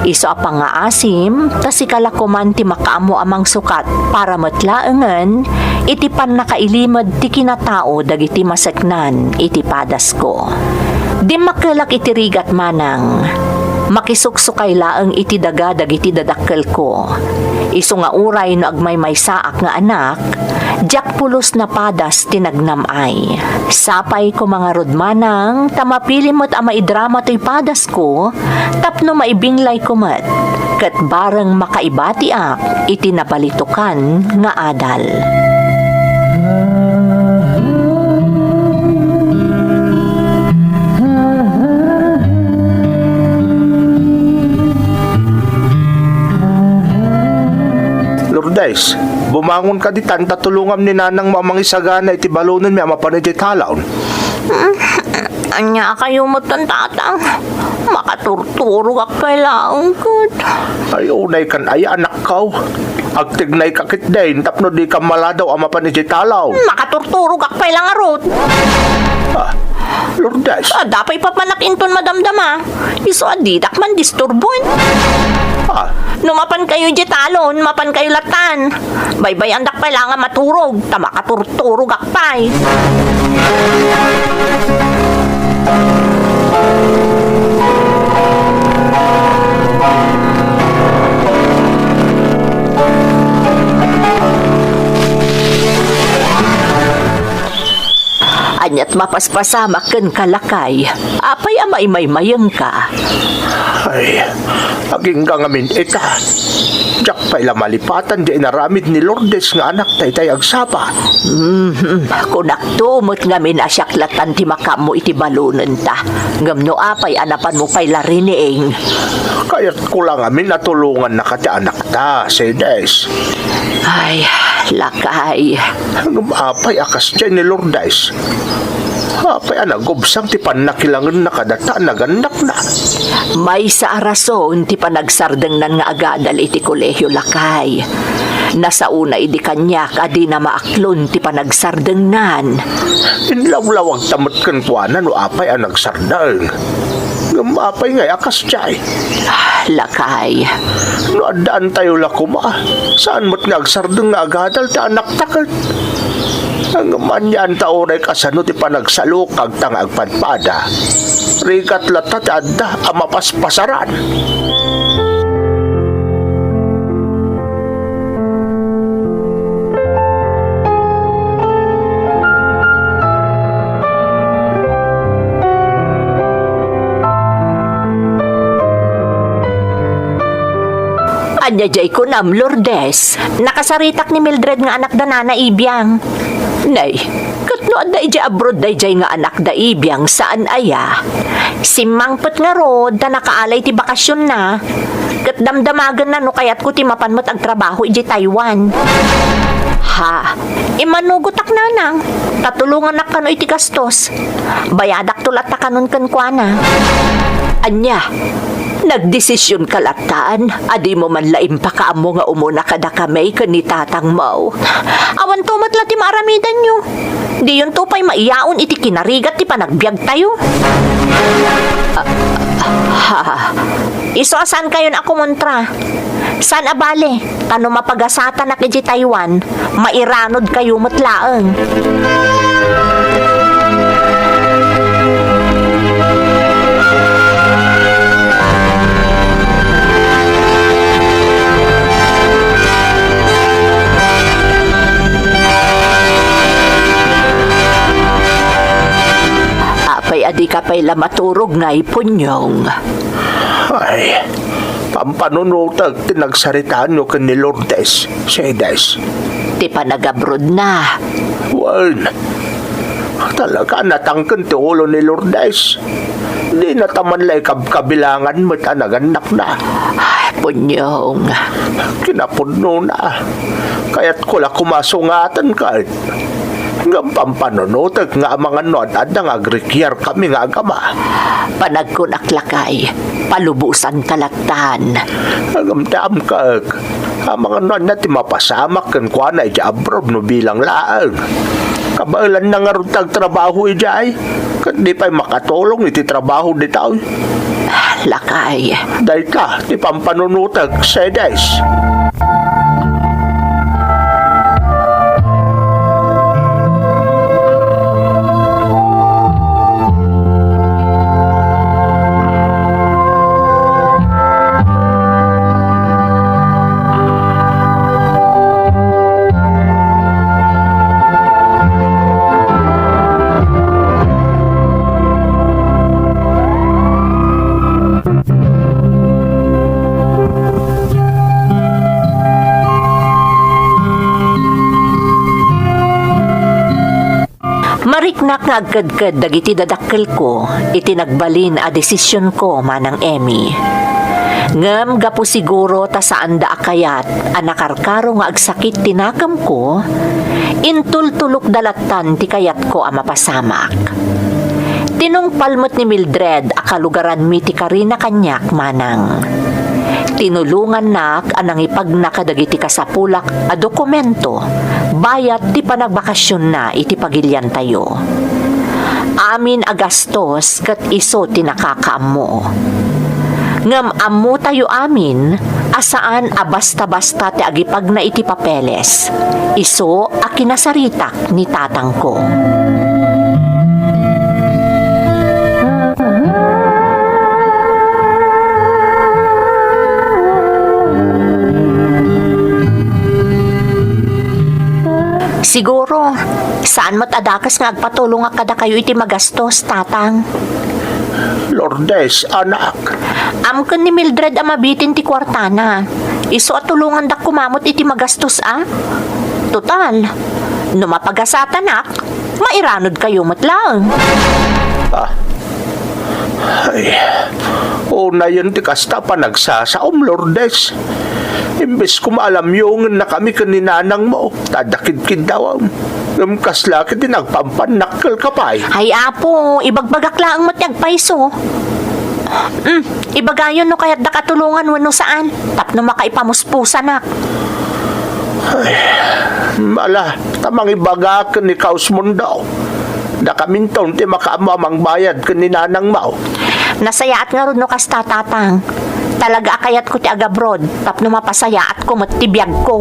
Isu a pangngaasim, ta sika la koman ti makaammo a mangsukat para met laengen iti pannakailimed ti kinatao dagiti maseknan iti padasko. Dimmakkelak iti rigat manang, makisuksukay laeng iti daga dagiti dadakkelko. Isu nga uray no agmaymaysaak nga anak, diak pulos napadas ti nagnam-ay. Sapay koma ngarud manang ta mapili met a maidrama toy padasko tapno maibinglayko met ket bareng makaibatiak iti nabalitokan nga adal. Lourdes, bumangon ka ditan ta tulongam ni nanangmo a mangisagana iti balonenmi a mapan idiay talon. Ania kayo metten, Tatang? Makaturturogak pay laeng ket. Ay, unay kan aya, anakko. Agtignay ka ketdin tapno di ka maladaw a mapan idiay talon. Makaturturogak pay la ngarud. Ah, Lourdes. Adda pay papanak inton madamdama. Isu a didak mandisturbon. Ah. No mapan kayo idiay talon, mapan kayo latan. Baybayandak pay la nga maturog, ta makaturturogak pay. Ania't mapaspasamak kenka, lakay? Apay a maymaymayengka? Ay, agingga ngamin ita. Diak pay la malipatan ti inaramid ni Lourdes nga anakta itay agsapa. Mhm. Kunakto met ngamin a siak latan ti makaammo iti balonenta. Ngem no apay a napanmo pay la rining? Kayatko la ngamin a tulongannaka ti anakta, Cedes. Ay, lakay. Ngem apay a kasdiay ni Lourdes? Apay a nagubsang ti pannakilangenna kadata a nagannakna? Maysa a rason ti panagsardengnan nga agadal iti kolehio, lakay. Nasaona idi kaniak a dina maaklon ti panagsardengnan. Inlawlawagta met kenkuana no apay a nagsardeng. Ngem apay ngay a kasdiay? Lakay. No addaantayo la koma, saan met nga agsardeng nga agadal ti anakta ket. Ngem anianta uray kasano ti panagsalukagta nga agpadpada. Rigat latta ti adda a mapaspasaran. Ania diay kunam, Lourdes? Nakasaritak ni Mildred nga anak da Nana Ibiang. Nay, ket no adda idiay abroad daydiay nga anak da Ibiang, saan aya? Simmangpet ngarud ta nakaalay ti bakasionna. Ket damdamagenna no kayatko ti mapan met agtrabaho idiay Taiwan. Ha? Immanugotak, nanang, ta tulongannak kano iti gastos. Bayadakto latta kanon kenkuana. Ania? Nagdesisionka lattan a dimo man la impakaammo nga umuna kadakami ken ni tatangmo? Awanto met la ti maaramidanyo. Diyonto pay maiyaon iti kinarigat ti panagbiagtayo. Ah, ah, ha. Isu a saankayon a kumontra. Saan a bale, ta no mapagasatanak idiay Taiwan, mairanodkayo met laeng. Apay a dika pay la maturog ngay, Punyong? Ay, pampanunotek ti nagsaritaanyo ken ni Lourdes, Cedes. Ti panagabrodna. Wen, talaga natangken ti ulo ni Lourdes. Dinata man la ikabkabilangan met a nagannakna. Ay, Punyong. Kinapudnona. Kayatko la koma sungaten ket. Ngem pampanunotek nga amangan no ad-adda nga agrikiarkami nga agama. Panagkunak lakay, palubosanta lattan. Ngem ti amkek, amangan no ania ti mapasamak kenkuana idiay abroad no bilang laeng. Kabaelanna ngarud ti agtrabaho idiay, ket di pay makatulong iti trabaho ditoy. Lakay. Dayta ti pampanunotek, Cedes. Riknak nga agkedked dagiti dadakkelko iti nagbalin a desisionko, Manang Emmy. Ngem gapu siguro ta saanda a kayat a nakarkaro nga agsakit ti nakemko, intultulokda lattan ti kayatko a mapasamak. Tinungpal met ni Mildred a kalugaranmi ti karina kaniak, Manang. Tinulongannak a nangipagna kadagiti kasapulak a dokumento bayat ti panagbakasionna iti pagiliantayo. Amin a gastos ket isu ti nakakaammo. Ngem ammotayo amin a saan a basta-basta ti agipagna iti papeles. Isu a kinasaritak ni tatangko. Siguro, saan met a dakes nga agpatulongak kadakayo iti magastos, Tatang. Lourdes, anak. Amken ni Mildred a mabitin ti kuartana. Isu a tulongandak koma met iti magastos a. Total, no mapagasatanak, mairanudkayo met laeng. Ah. Ay, unayen ti kasta a panagsasaom, Lourdes. Imbes koma a lamyongennakami ken ni nanangmo, ta adda kidkiddawem. Ngem kasla ketdi nagpampannakkelka pay. Ay, Apo, ibagbagak laeng met ti agpayso. Mm, ibagayon no kayatdak a tulongan wenno saan, tapno makaipamuspusanak. Ay, ala, ta mangibaga ken ni Kausmundo. Dakaminton ti makaammo a mangbayad ken ni nanangmo. Nasayaat ngarud no kasta, Tatang. Talaga a kayatko ti agabroad tapno mapasayaatko met ti biagko.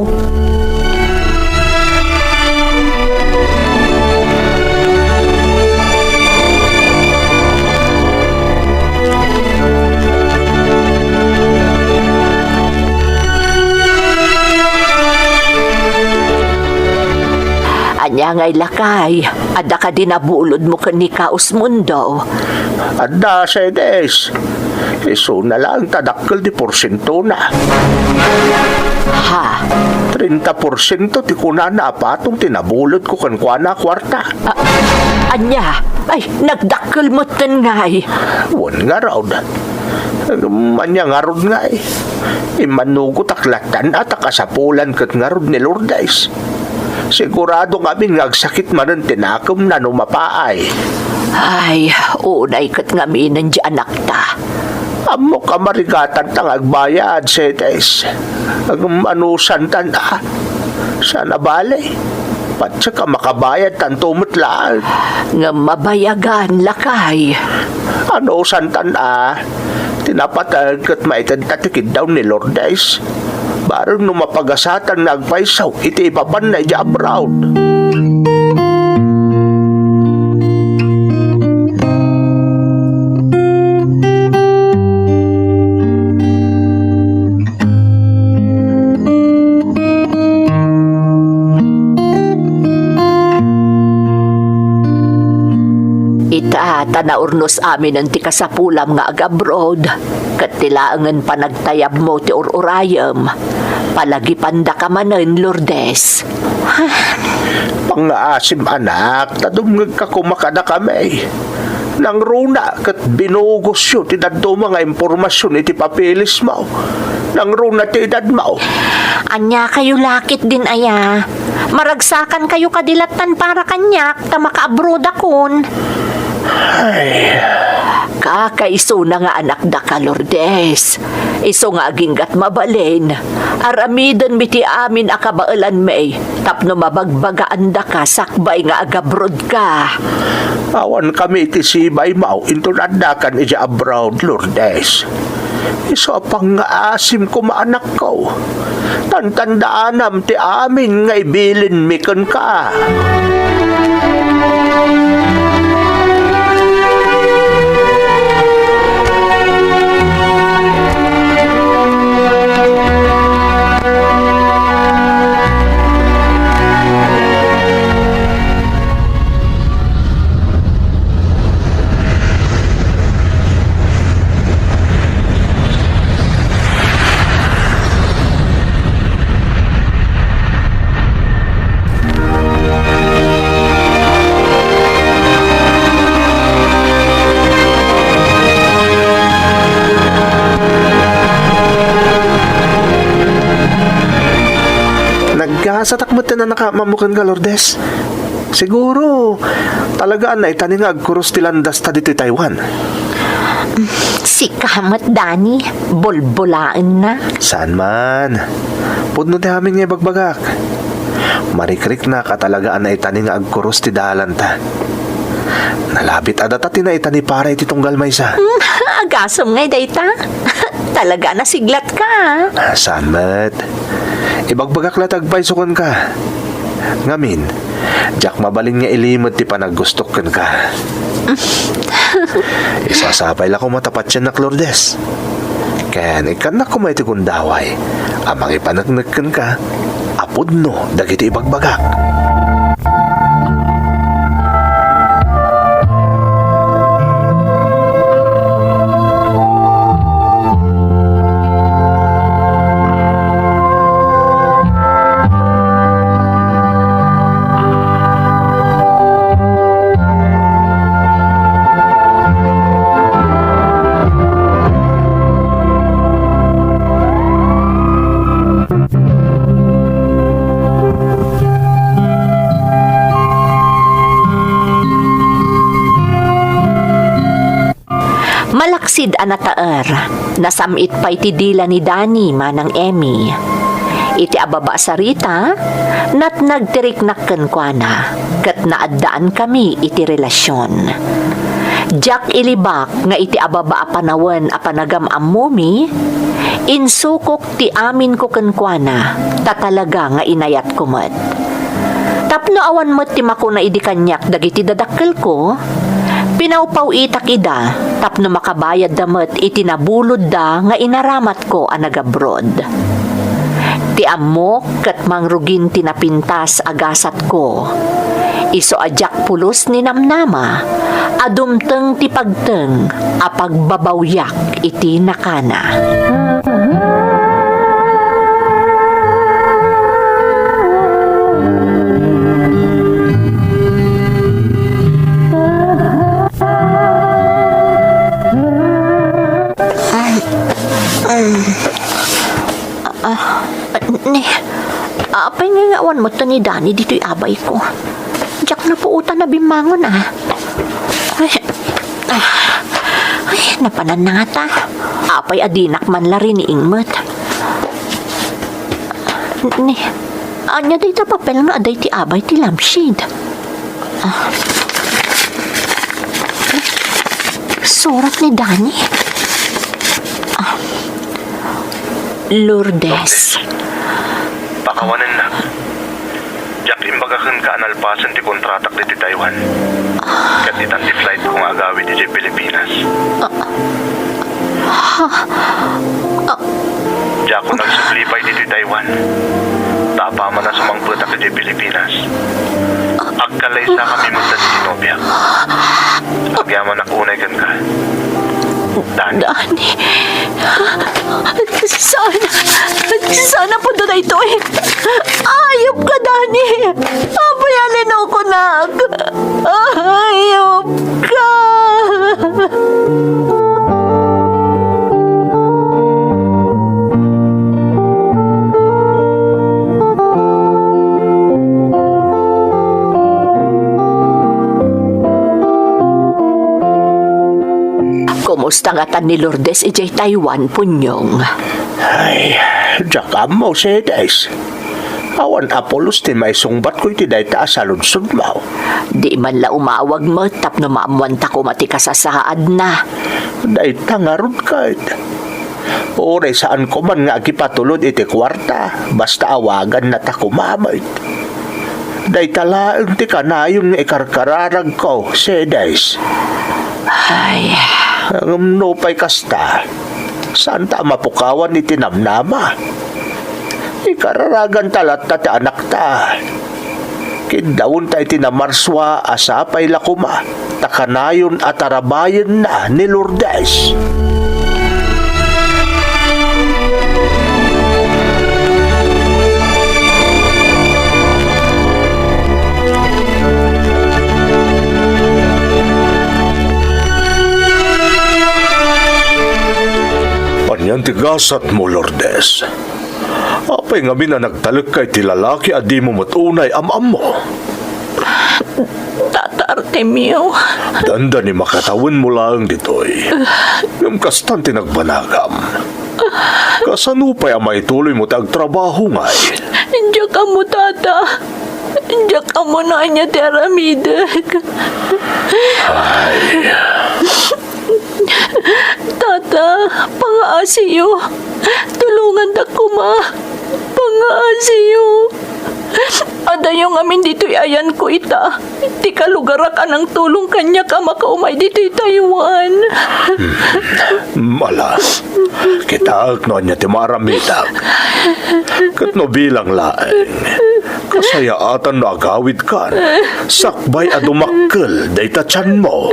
Ania ngay, lakay? Adda kadi nabulodmo ken ni Kausmundo? Adda, Sedes. Isuna laeng ta dakkel ti porsientona. Ha? Treinta porsiento ti kunana a patong ti nabulodko kenkuana a kuarta. A-, ania? Ay, nagdakkel metten ngay. Wen ngarud. Ania ngarud ngay? Immanugotak lattan a ta kasapulan ket ngarud ni Lourdes. Sigurado ngamin nga agsakit manen ti nakemna no mapaay. Ay, unay ket ngaminen ti anakta. Ammok a marigatanta nga agbayad, Sedes. Ngem anusantan a. Saan a bale. Patiek a makabayadtanto met laeng. Ngem mabayagan, lakay. Anusantan a. Ti napateg ket maitedta ti kiddaw ni Lourdes. Bareng no mapagasatan nga agpayso iti ipapanna idiay abroad. Ita, ta naurnos aminen ti kasapulam nga agabroad, ket ti laengen panagtayabmo ti ur-urayem, palagipandaka manen, Lourdes. Pangngaasim, anak, ta dumngegka koma kadakami. Nangruna ket binugosyo ti dadduma nga impormasion iti papeles mo. Nangruna ti edad mo. Ania kayo lakit din aya? Maragsakan kayo kadi lattan para kaniak ta makaabroad akon. Ay. Kakaisuna nga anakdaka, Lourdes. Isu nga aginggat mabalin, aramidenmi ti amin a kabaelanmi tapno mabagbagaandaka sakbay nga agabrodka. Awankami iti sibaymo inton addakan idiay abroad, Lourdes. Isu a pangngaasim koma, anakko. Tantandaanam ti amin nga ibilinmi kenka. Nasatak met ti nanakaammo kenka, Lourdes. Siguro, talaga a naitani nga agkurus ti landasta ditoy Taiwan. Sika met, Dani, bulbulaenna. Saan man. Pudno ti amin nga ibagbagak. Marikriknak a talaga a naitani nga agkurus ti dalanta. Nalabit a data ti naitani para iti tunggal maysa. Hmm, agasem ngay dayta. Talaga a nasiglatka, ah. Ah, saan met. Ibagbagak la ti agpayso kenka. Ngamin, diak mabalin nga ilimed ti panagustok kenka. Isasapay la koma ta patiennak, Lourdes. Ken ikkannak koma iti gundaway a mangipaneknek kenka a pudno dagiti ibagbagak. Malaksid a nataer, nasam-it pay ti dila ni Dani manang Emmy. Iti ababa a sarita, natnag ti riknak kenkuana, ket naaddaankami iti relasion. Diak ilibak nga iti ababa a panawen a panagam-ammomi, insukok ti aminko kenkuana, ta talaga nga inayatko met. Tapno awan met ti makuna idi kaniak dagiti dadakkelko, pinawpaw-itak ida tapno makabayadda met iti nabulodda nga inaramatko a nagabroad. Ti ammok ket mangrugin ti napintas a gasatko. Isu a diak pulos ni namnama a dumteng ti pagteng a pagbabawyak iti nakana. Ah, ni, apay nga awan met ni Dani ditoy abayko? Diak napuotan a bimmangon, ah. Ay, ah, ay, napanan na ngata. Apay a dinak man la riniing met. Ni, ania dayta papel nga adda iti abay ti lampshade? Ah. Surat ni Dani. Ah. Lourdes. Pakawanennak. Diak imbaga kenka a nalpasen ti kontratak ditoy Taiwan. Ket itan ti flightko nga agawid idiay Pilipinas. Ah. Ha? Ah. Diakon agsubli pay ditoy Taiwan. Ta apaman a sumangpetak idiay Pilipinas, agkalaysakami met dagiti nobiak. Agyamanak unay kenka. Dani. Dani. Saan? Saan a pudno daytoy? Ayop ka, Dani! Apay a linukonak? Ayop ka! Kumusta ngatan ni Lourdes idiay Taiwan, Punyong? Ay, diak ammo, Sedes. Awan a pulos ti maisungbatko iti dayta a saludsodmo. Di man la umawag met tapno maammuanta koma ti kasasaadna. Dayta ngarud ket. Uray saanko man nga agipatulod iti kuarta, basta awaganna ta koma met. Dayta laeng ti kanayon nga ikarkararagko, Sedes. Ay. Ngem nupay kasta, saanta a mapukawan iti namnama. Ikararaganta latta ti anakta. Kiddawenta iti namarsua a sapay la koma ta kanayon a tarabayenna ni Lourdes. Anian ti gasatmo, Lourdes? Apay ngamin a nagtalekka iti lalaki a dimo met unay am-ammo? Tata Artemio. Dandani makatawenmo laeng ditoy. Ngem kastan ti nagbanagam. Kasano pay a maituloymo ti agtrabaho ngay? Diak ammo, Tata. Diak ammo no ania ti aramidek. Ay. Tata, pangaasiyo. Tulongandak koma. Pangaasiyo. Adayo ngamin ditoy ayanko ita. Ti kalugarak a nangtulong kaniak a makaumay ditoy Taiwan. Mala, kitaek no ania ti maaramidak. Ket no bilang laeng, kasayaatan no agawidkan, sakbay a dumakkel dayta tianmo.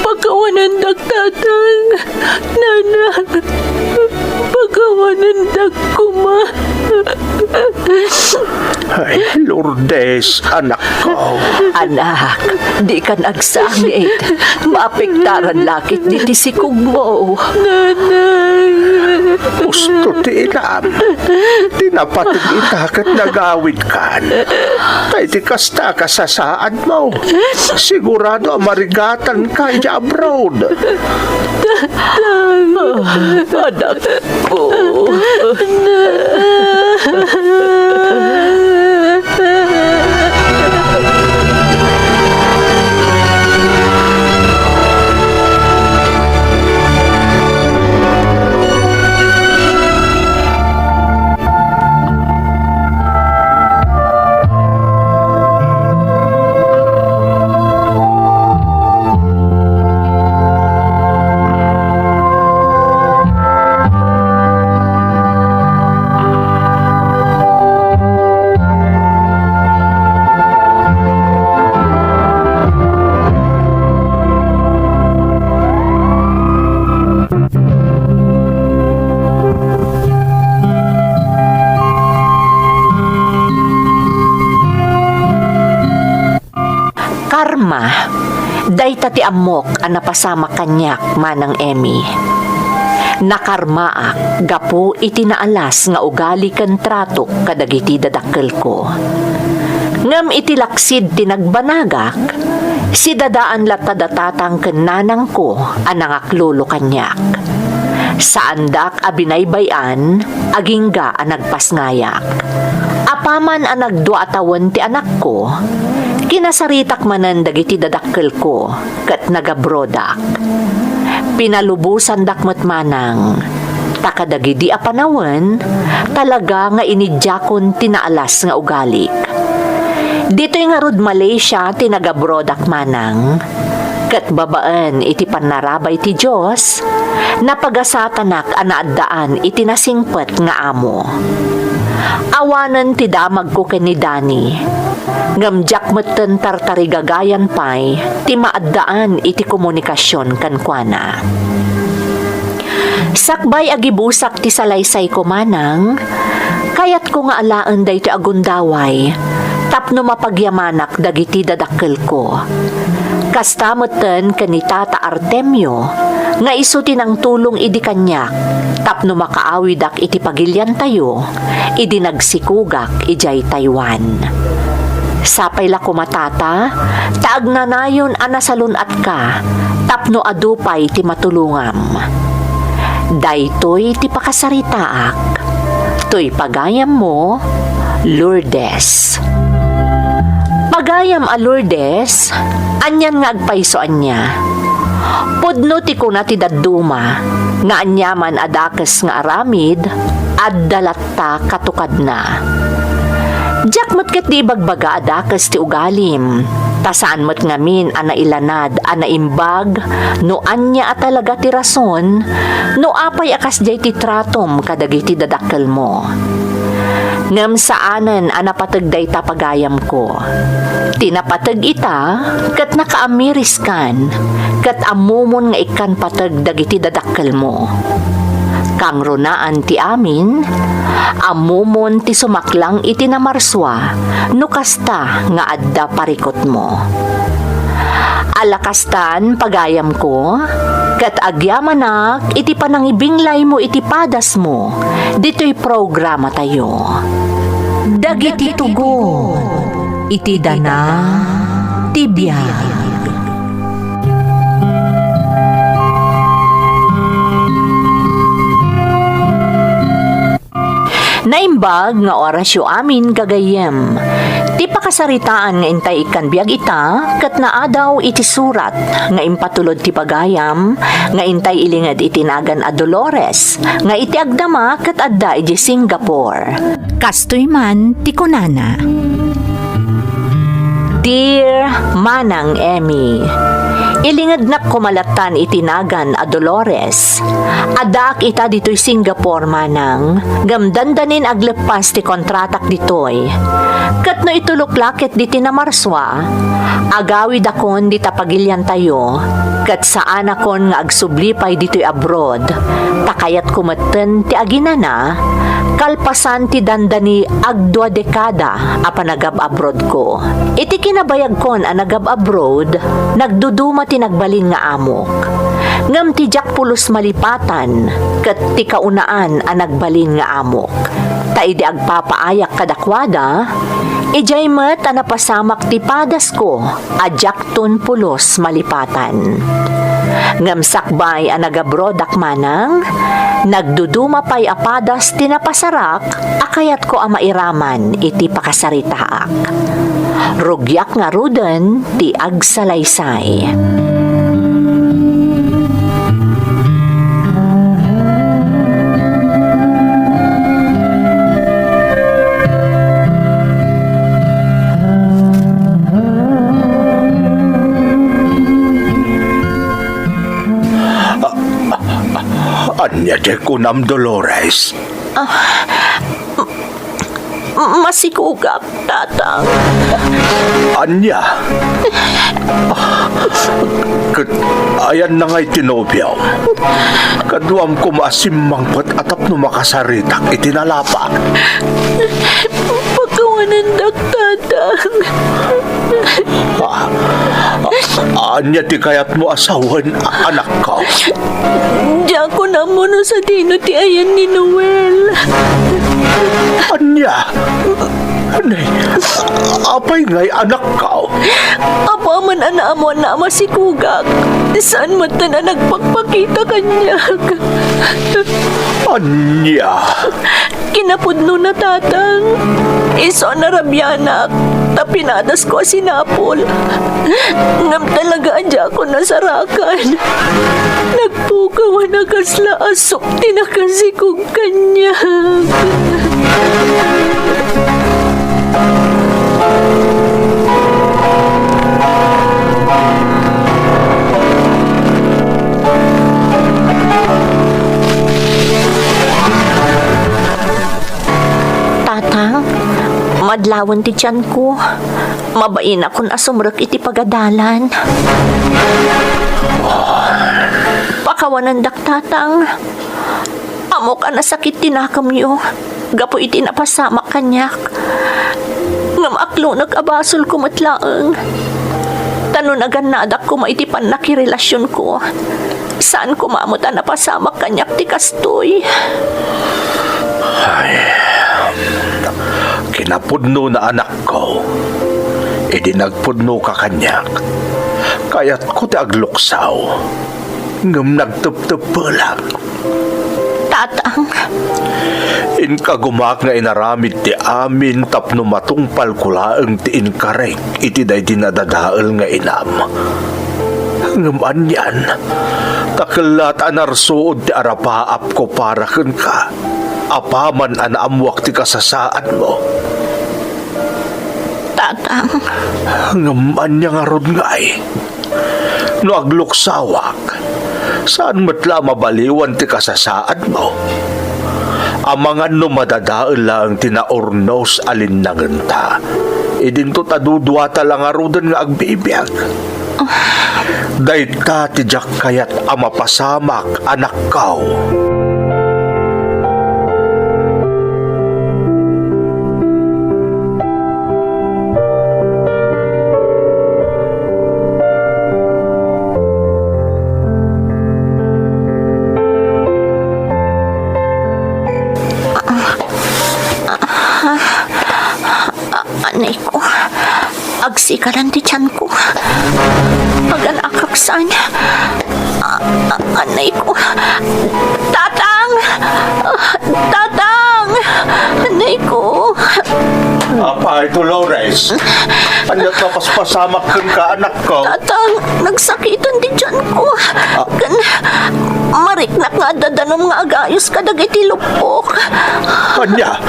Pakawanendak, Tatang. Nana, pakawanendak koma. Ay, Lourdes, anakko. Anak, dikan agsangit. Maapektaran la ketdi ti sikogmo. Nanay. Husto ti inam. Ti napateg ita ket nagawidkan. Ta iti kasta a kasasaadmo, sigurado a marigatanka idiay abroad. Anakko. Karma, dayta ti ammok a napasamak kaniak, Manang Emmy. Nakarmaak gapu iti naalas nga ugali ken tratok kadagiti dadakkelko. Ngem iti laksid ti nagbanagak, sidadaan latta da tatang ken nanangko a nangaklolo kaniak. Saandak a binaybay-an, agingga a nagpasngayak. Apaman a nagdua a tawen ti anakko, kinasaritak manen dagiti dadakkelko ket nagabrodak. Pinalubosandak met manang, ta kadagidi a panawen, talaga nga inidiakon ti naalas nga ugalik. Ditoy ngarud Malaysia ti nagabrodak manang, ket babaen iti pannarabay ti Dios, napagasatanak a naaddaan iti nasingpet nga amo. Awanen ti damagko ken ni Dani, ngem diak metten tartarigagayan pay ti maaddaan iti komunikasion kenkuana. Sakbay a gibusak ti salaysayko manang, kayatko nga alaen daytoy a gundaway tapno mapagyamanak dagiti dadakkelko. Kasta metten ken ni Tata Artemio nga isu ti nangtulong idi kaniak tapno makaawidak iti pagiliantayo idi nagsikogak idiay Taiwan. Sapay la koma, Tata, ta agnanayon a nasalun-atka tapno adu pay ti matulongam. Daytoy ti pakasaritaak. Toy pagayammo, Lourdes. Pagayam a Lourdes, anian nga agpayso ania? Pudno ti kuna ti dadduma nga aniaman a dakes nga aramid, adda latta katukadna. Diak met Ket di ibagbaga a dakes ti ugalim, ta saan met ngamin a nailanad a naimbag no ania a talaga ti rason no apay a kasdiay ti tratom kadagiti dadakkelmo. Ngem saanen a napateg dayta, pagayamko. Ti napateg ita, ket nakaamiriskan, ket ammomon nga ikkan pateg dagiti dadakkelmo. Kangrunaan ti amin, ammomon ti sumaklang iti namarsua no kasta nga adda parikutmo. Ala kastan, pagayamko, ket agyamanak iti panangibinglaymo iti padasmo ditoy programatayo. Dagiti tugon iti dana ti biag. Naimbag nga orasyo amin, gagayyem. Ti pakasaritaan nga intay ikkan biag ita, ket naadaw iti surat nga impatulod ti pagayam nga intay ilinged iti nagan a Dolores, nga iti agdama ket adda iti Singapore. Kastoy man ti kunana. Dear Manang Emmy, ilingednak koma lattan iti nagan a Dolores. Addaak ita ditoy Singapore, Manang, ngem dandanin agleppas ti kontratak ditoy. Ket no itulok la ket diti namarsua, agawidakon dita pagiliantayo, ket saanakon nga agsubli pay ditoy abroad, ta kayatko metten ti aginana, kalpasan ti dandani agdua dekada a panagab-abroadko. Iti kinabayagkon a nagab-abroad, nagduduma ti nagbalin nga amok. Ngem ti diak pulos malipatan ket ti kaunaan a nagbalin nga amok. Ta idi agpapaayak kadakuada, idiay met a napasamak ti padasko a diakton pulos malipatan. Ngem sakbay a nagabroadak manang, nagduduma pay a padas ti napasarak a kayatko a mairaman iti pakasaritaak. Rugiak ngaruden ti agsalaysay. Ania ti kunam, Dolores? Ah, m-, masikugak, Tatang. Ania? Ket ayanna ngay ti nobiom? Kaduam koma a simmangpet a tapno makasaritak iti nalapa. Pakawanendak, Tatang. Ah, ah, ania ti kayatmo a sawen, anakko? Diakon ammo no sadino ti ayan ni Noel. Ania? Nay, apay ngay, anakko? Apaman a naammoanna a masikugak, saan metten a nagpakpakita kaniak. Ania? Kinapudnona, Tatang. Isu a narabianak, ta pinadasko a sinapol. Ngem talaga a diakon nasarakan. Nagpukaw a nakasla a suk ti nakasikog kaniak. Tatang, madlawen ti tianko. Mabainakon a sumrek iti pagadalan. Pakawanendak, Tatang. Ammok a nasakit ti nakemyo gapu iti napasamak kaniak. Ngem aklonek a basolko met laeng. Ta no nagannadak koma iti pannakirelasionko, saan koma met a napasamak kaniak ti kastoy. Ay, kinapudnona, anakko. Idi nagpudnoka kaniak, kayatko ti agluksaw, ngem nagtepteppelak. Tatang. Inkagumak nga inaramid ti amin tapno matungpalko laeng ti inkarek iti daydi nadadael nga inam. Ngem anian, ta kellat a narsuod ti arapaapko para kenka, apaman a naammoak ti kasasaadmo. Ngem ania ngarud ngay? No agluksawak, saan met la a mabaliwan ti kasasaadmo? Amangan no madadael laeng ti naurnos a linnangenta, idinto ta duduata la ngaruden nga agbibiag. Dayta ti diak kayat a mapasamak, anakko. Anay ko, agsikalan ti tiyan ko. Agan-akak saan. A-, a-, anay ko. Tatang! Tatang! Anay ko. Apay, Dolores. Ania ta paspasamak kenka, anakko? Tatang, nagsakitan ti tiyan ko. Ah. Ken mariknak nga adda danum nga agayos kadagiti luppok. Ania?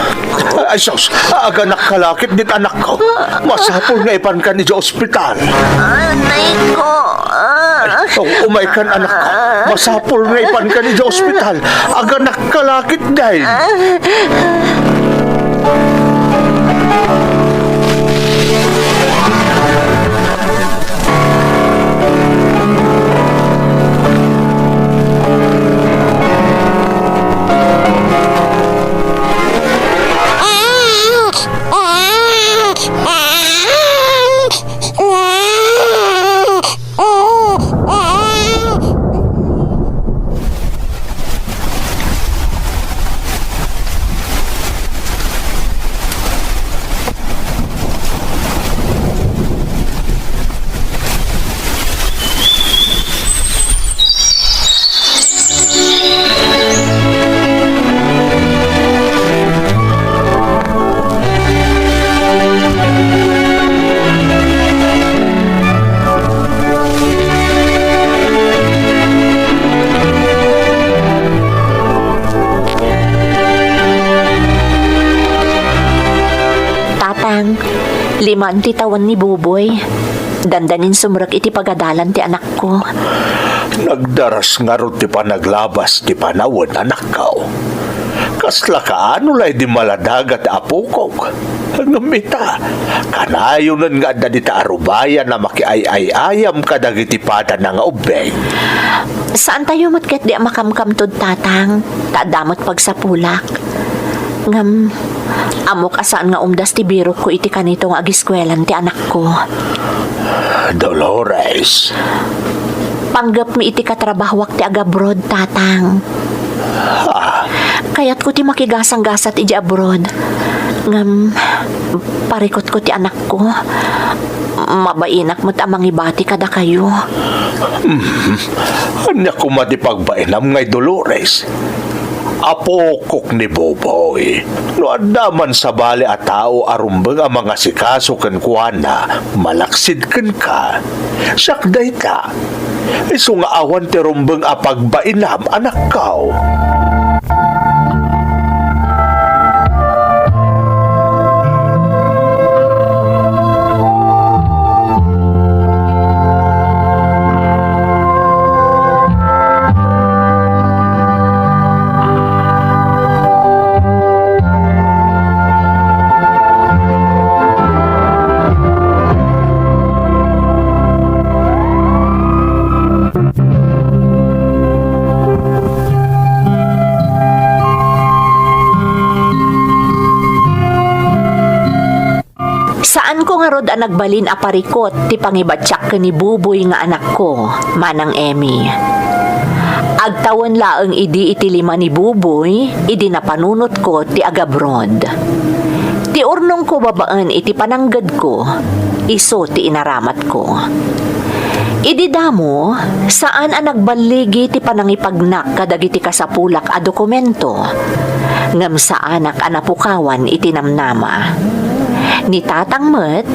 Ay, sus, aganakka la ketdin, anakko. Masapul nga ipankan idiay ospital. Anay ko. Ay, oh, umaykan, anakko. Masapul nga ipankan idiay ospital. Aganakka la ketdin. Tatang, limaan ti tawen ni Buboy. Dandanin sumrek iti pagadalan ti anakko. Nagdaras ngarud ti panaglabas ti panawen, anakko. Kasla kaano la idi maladagat ti apokok? Ngem ita, kanayonen nga adda dita a rubayan a makiay-ay-ayam kadagiti padana nga ubbing. Saantayo met ketdi a makamkamtod, Tatang, ta adda met pagsapulak. Ngem, ammok a saan nga umdas ti birokko iti kanito nga agiskuelan ti anakko. Dolores. Panggepmi iti katrabahuak ti agabroad, Tatang. Ah. Kayatko ti makigasang-gasat idiay abroad. Ngem, parikutko ti anakko. Mabainak met a mangibati kadakayo. Hmm. Ania koma ti pagbainam ngay, Dolores? Apokok ni Boboy. No adda man sabali a tao a rumbeng a mangasikaso kenkuana, malaksid kenka. Siak dayta. Isu nga awan ti rumbeng a pagbainam, anakko. Saanko ngarud a nagbalin a parikut ti pangibatiak ken ni Buboy nga anakko, Manang Emmy. Agtawen laeng idi iti lima ni Buboy idi napanunotko ti agabroad. Ti urnongko babaen iti pananggedko, isu ti inaramatko. Idi damo, saan a nagballigi ti panangipagnak kadagiti kasapulak a dokumento, ngem saanak a napukawan iti namnama. Ni Tatang met,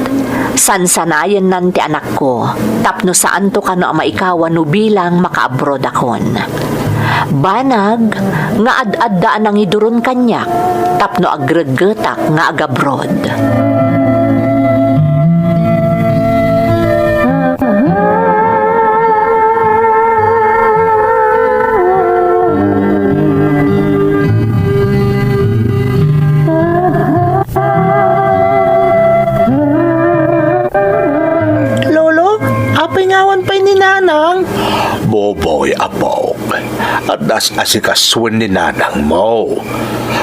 sansanayennan ti anakko tapno saanto kano a maikawan no bilang makaabroadakon. Banag nga ad-adda a nangiduron kaniak tapno agreggetak nga agabroad. Adda as-asikasuen ni nanangmo.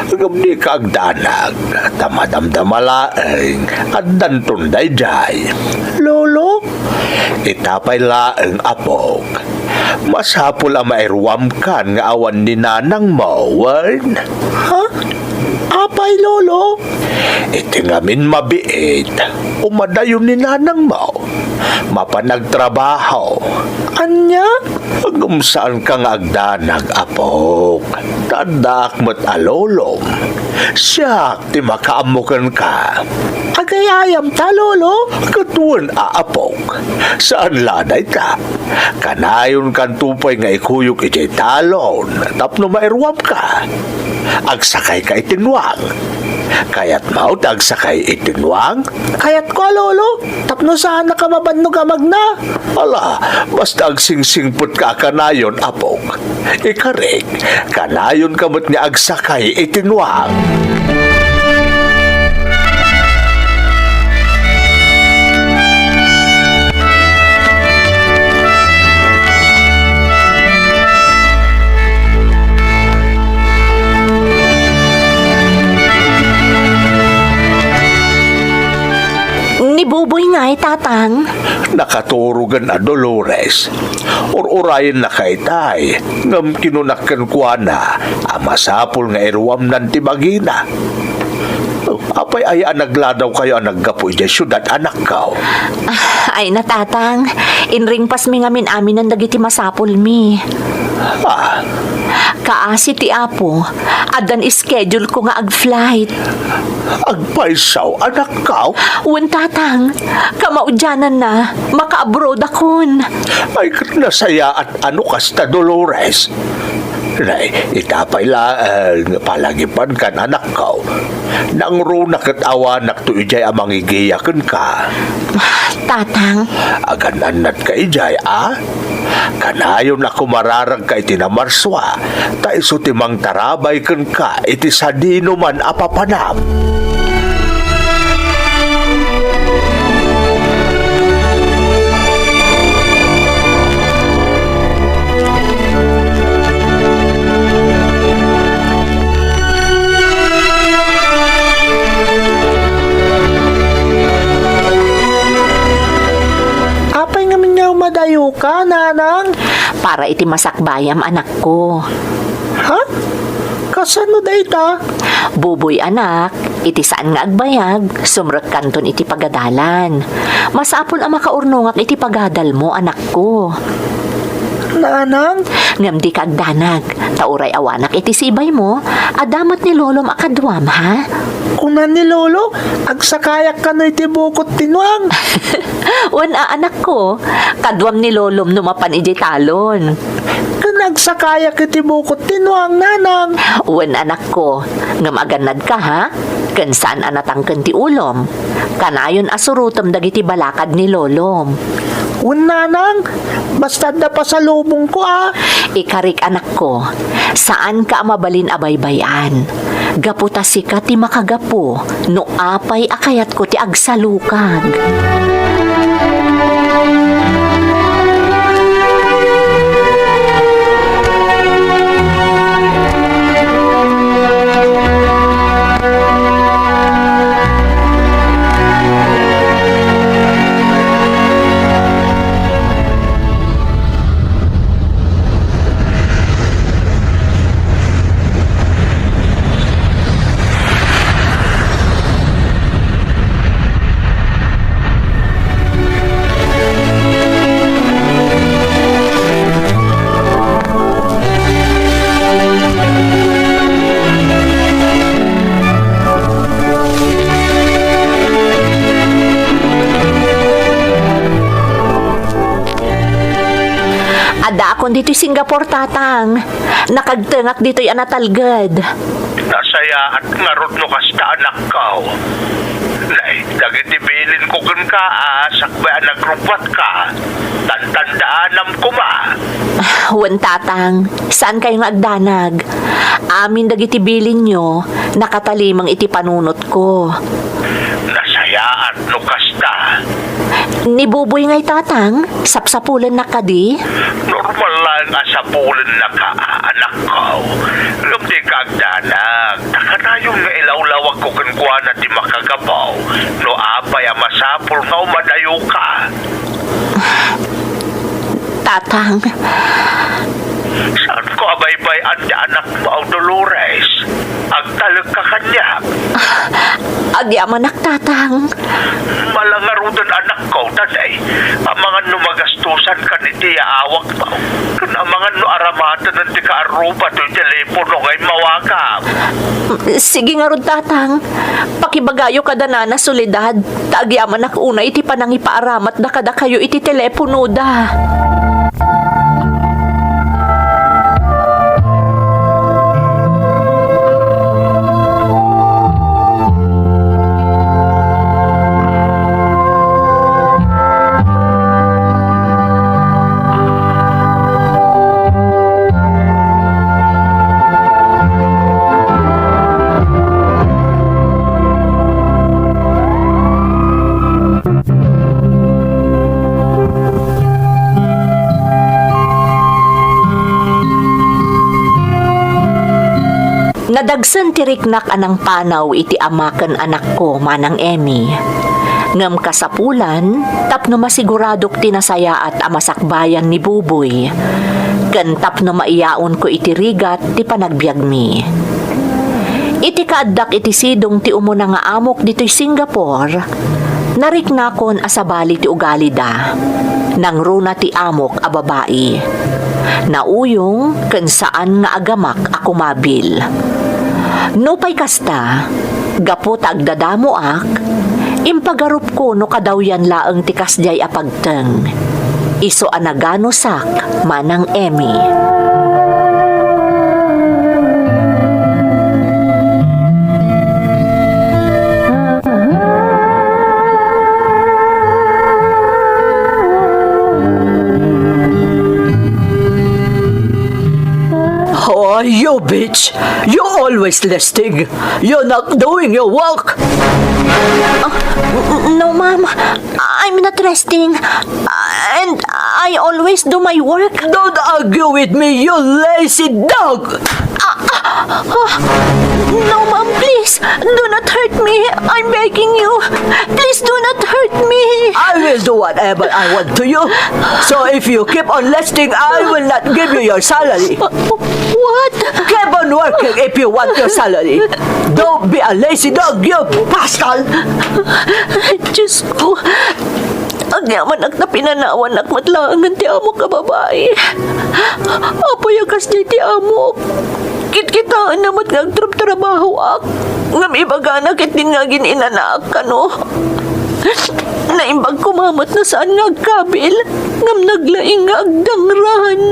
Ngem dika agdanag, ta madamdama laeng, addanton daydiay. Lolo? Ita pay laeng, apok. Masapul a mairuamkan nga awan ni nanangmo, wen? Ha? Apay, Lolo? Iti ngamin mabiit, umadayo ni nanangmo. Mapan agtrabaho. Ania? Ngem saanka nga agdanag, apok. Ta addaak met a lolom. Siak ti makaammo kenka. Agay-ayam ta, Lolo? Ket wen a, apok. Saan la dayta. Kanayonkanto pay nga ikuyog idiay talon tapno mairuamka. Agsakayka iti nuang. Kayatmo ti agsakay iti nuang? Kayatko a, Lolo, tapno saannaka mabannog a magna. Ala, basta agsingsingpetka a kanayon, apok. Ikarik, kanayonka met nga agsakay iti nuang. Ni Buboy ngay, Tatang? Nakaturogen a, Dolores. Ur-urayennaka itay, ngem kinunak kenkuana a masapul nga iruamnan ti bagina. Apay aya a nagladawkayo a naggapu idiay siudad, anakko? Ah, ay na, Tatang. Inringpasmi ngamin aminen dagiti masapulmi. Ah. Kaasi ti Apo, addan schedule ko nga ag-flight. Agpayso, anakko? Wen, Tatang. Kamaudiananna, maka-abroad akon. Ay, ket nasayaat a no kasta, Dolores. Nay, ita pay laeng, palagipankan, anakko. Nangruna ket awanakto idiay a mangigiya kenka. Tatang. Agan-annadka idiay, a? Kanayon a kumararagka iti namarsua, ta isu ti mangtarabay kenka iti sadinoman a papanam. Apay ngamin nga umadayoka, nanang? Para iti masakbayam, anakko. Ha? Kasano dayta? Buboy, anak, iti saan nga agbayag, sumrekkanton iti pagadalan. Masapul a makaurnongak iti pagadalmo, anakko. Nanang? Ngem dika agdanag, ta uray awanak iti sibaymo, adda met ni lolom a kaduam, ha? Kuna ni lolo, agsakayak kano iti bukot ti nuang. Wen a, anakko, kaduam ni lolom no mapan idiay talon. Ken agsakayak iti bukot ti nuang, nanang. Wen, anakko, ngem agannadka, ha? Ken saan a natangken ti ulom. Kanayon a surotem dagiti balakad ni lolom. Wen, nanang, basta adda pasalubongko, a. Ikarik, anakko, saanka a mabalin a baybay-an. Gapu ta sika ti makagapu no apay a kayatko ti agsalukag. Addaakon ditoy Singapore, Tatang. Nakagtengak ditoy a natalged. Nasayaat ngarud no kasta, anakko. Nay, dagiti bilinko kenka a sakbay a nagrubbuatka, tantandaanam koma. Ah, wen, Tatang, saankayo nga agdanag. Amin dagiti bilinyo, nakatalimeng iti panunotko. Nasayaat no kasta. Ni Buboy ngay, Tatang, sapsapulennak kadi? Normal la Ang asapulennaka, anakko. Ngem dika agdanag, ta kanayon nga ilawlawagko kenkuana ti makagapu no apay a masapul nga umadayoka. Tatang. Saanko a baybay-an ti anakmo a Dolores? Agtalekka kaniak. Agyamanak, Tatang. Malangaruden, anakko, ta di, amangan no magastusankan iti yaawakmo. Ken amangan no aramaten ti kaarruba toy telepono nga immawagam. Sige ngarud, Tatang. Pakibagayo kada Nana Soledad, ta agyamanak unay iti panangipaaramatda kadakayo iti teleponoda. Nadagsen ti riknak a nangpanaw iti ama ken anakko, Manang Emmy. Ngem kasapulan, tapno masiguradok ti nasayaat a masakbayan ni Buboy, ken tapno maiyaonko iti rigat ti panagbiagmi. Iti kaaddak iti sidong ti umuna nga amok ditoy Singapore, nariknakon a sabali ti ugalida. Nangruna ti amok a babai. Nauyong ken saan nga agamak a kumabil. Nupay kasta, gapu ta agdadamoak, impagarupko no kadawyan laeng ti kasdiay a pagteng. Isu a naganusak, Manang Emmy. Oh, you bitch! You always listing. You're not doing your work. Ah, n-, no, ma'am. I'm not resting. And I always do my work. Don't argue with me, you lazy dog! Ah, ah, ah. No, ma'am, please. Do not hurt me. I'm begging you. Please do not hurt me. I will do whatever I want to you. So if you keep on listing, I will not give you your salary. What? Keep on working if you want your salary. Don't be a lazy dog, you pascal! Diyos ko, agyamanak ta pinanawanak met laengen ti amok a babai. Apay a kasdiay ti amok? Kitkitaenna met nga agtrabtrabahoak, ngem ibagana ketdin nga agin-inanaak kano. Naimbag koma met no saan nga agkabil, ngem naglaing nga agdangran.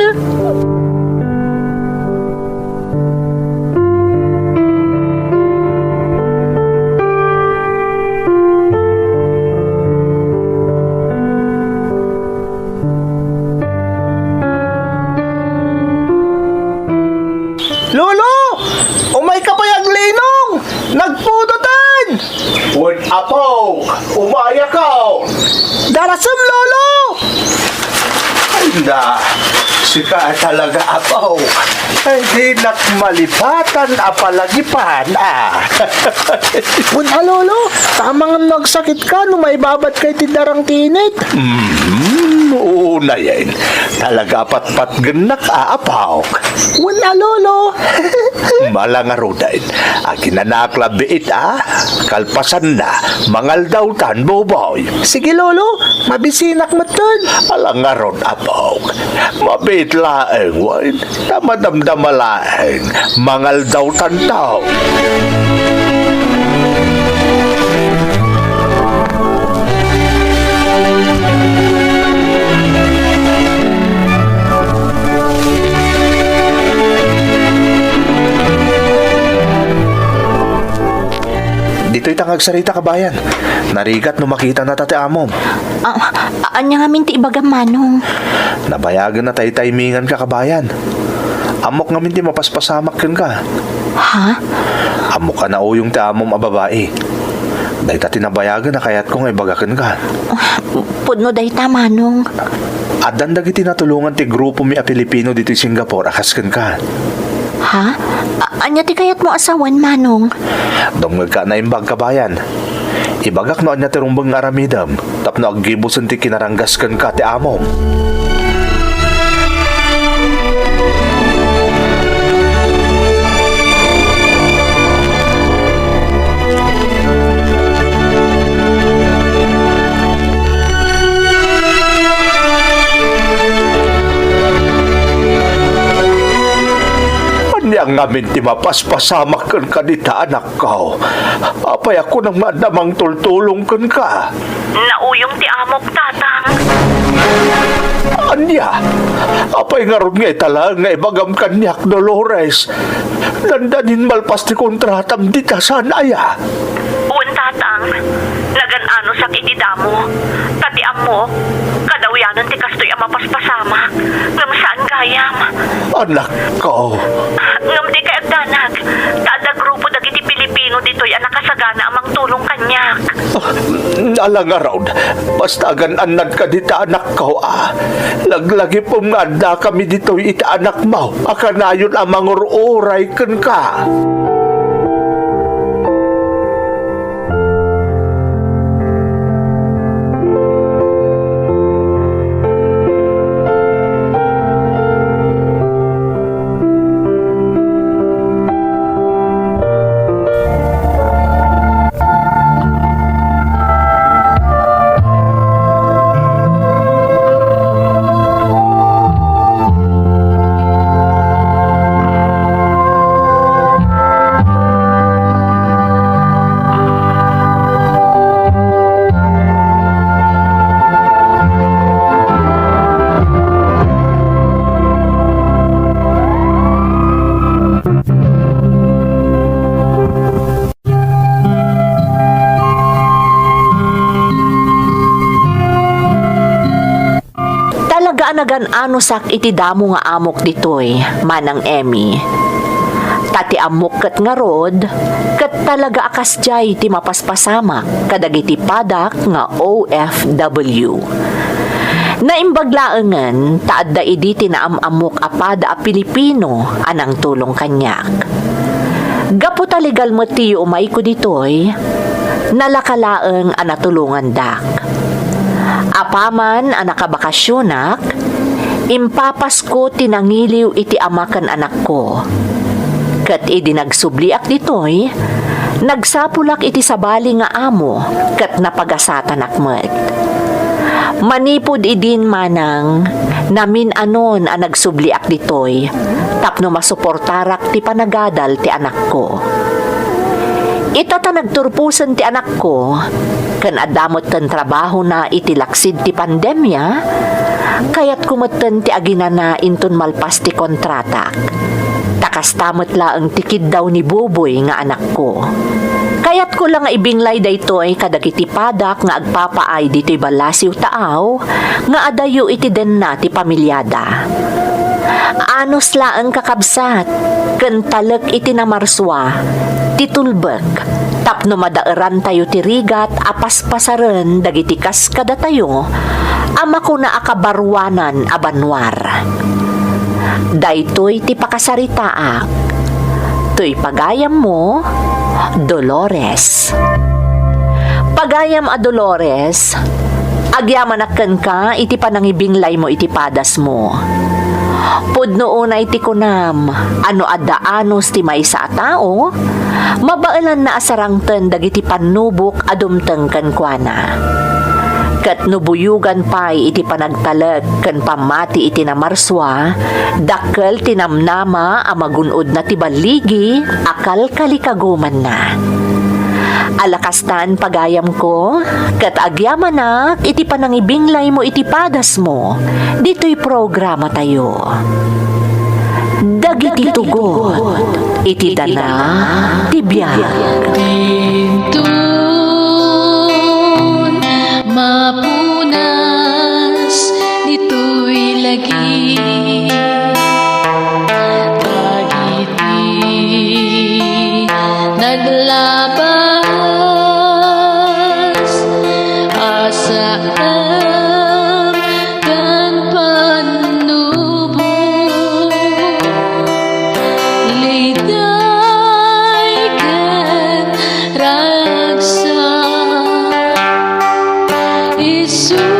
Lolo! Umayka pay aglinong! Nagpudoten! Wen, apok, umayakon! Darasem, Lolo! Ay na, sika talaga, apok. Ay, dinak malipatan a palagipan, ah. Wen a, Lolo, ta amangan no agsakitka no maibabatka iti darang ti init. Mhm, unayen. Talaga patpatgennak a, apok. Wen a, Lolo. Malangaruden. Aginanaak la biit a. Kalpasanna, mangaldawtan, Buboy. Sige, Lolo. Mabisinak metten. Ala ngarud, apok. Mabiit laeng, wen. Ta madamdama laeng. Mangaldawtanto. Ditoy ta nga agsarita, kabayan. Narigat no makitanata ti amom. Ah, ania ngamin ti ibagam, Manong? Nabayagen a taytayminganka, kabayan. Ammok ngamin ti mapaspasamak kenka. Ha? Ammok a nauyong ti amom a babai. Dayta ti nabayagen a kayatko nga ibaga kenka. Pudno dayta, Manong. Addan dagiti natulongan ti grupomi a Pilipino ditoy Singapore a kas kenka. Ha? A-, ania ti kayatmo a sawen, Manong? Dumngegka a naimbag, kabayan. Ibagak no ania ti rumbeng nga aramidem tapno aggibusen ti kinaranggas kenka ti amom. Ania ngamin ti mapaspasamak kenka dita, anakko? Apay a kunam nga adda mangtultulong kenka? Nauyong ti amok, Tatang. Ania? Apay ngarud nga ita laeng nga ibagam kaniak, Dolores? Dandanin malpas ti kontratam dita, saan aya? Wen, Tatang. Nagan-anosak iti damo. Ta ti ammok, kadawyanen ti kastoy a mapaspasamak. Ngem saan gayam. Anakko. Ngem dikay agdanag. Ta adda grupo dagiti Pilipino ditoy a nakasagana a mangtulong kaniak. Ah, ala ngarud, basta agan-annadka dita, anakko, a. Laglagipem nga addakami ditoy iti anakmo a kanayon a mangur-uray kenka. Talaga a nagan-anosak iti damo nga amok ditoy, Manang Emmy. Ta ti ammok ket ngarud, ket talaga a kasdiay ti mapaspasamak kadagiti padak nga O F W. Naimbag laengen ta adda idi ti naam-ammok a pada a Pilipino a nangtulong kaniak. Gapu ta legal met ti yuumayko ditoy, nalaka laeng a natulongandak. Apaman a nakabakasionak, impapasko ti nangiliw iti ama ken anakko. Ket idi nagsubliak ditoy, nagsapulak iti sabali nga amo ket napagasatanak met. Manipud idin, Manang, namin-anon a nagsubliak ditoy tapno masuportarak ti panagadal ti anakko. Ita ta nagturposen ti anakko, ken adda metten trabahona iti laksid ti pandemia, kayatko metten ti aginana inton malpas ti kontratak. Ta kasta met laeng ti kiddaw ni Buboy nga anakko. Kayatko la nga ibinglay daytoy kadagiti padak nga agpapaay ditoy ballasiw taaw nga adayo iti denna ti pamiliada. Anus laeng, kakabsat, ken talek iti namarsua ti tulbek tapno madaerantayo ti rigat a paspasaren dagiti kas kadatayo a makuna a kabaruanan a banua. Daytoy ti pakasaritaak. Toy pagayammo, Dolores. Pagayam a Dolores, agyamanak kenka iti panangibinglaymo iti padasmo. Pudno unay ti kunam a no adda anus ti maysa a tao, mabaelanna a sarangten dagiti pannubok a dumteng kenkuana. Ket no buyogan pay iti panagtalek ken pammati iti namarsua, dakkel ti namnama a magun-odna ti balligi a kalkalikagumanna. Ala kastan, pagayamko, ket agyamanak iti panangibinglaymo iti padasmo ditoy programatayo. Dagiti tugot iti dana ti biag. Dinton mapunas ditoy lagi dagiti naglabas a saan ken Sir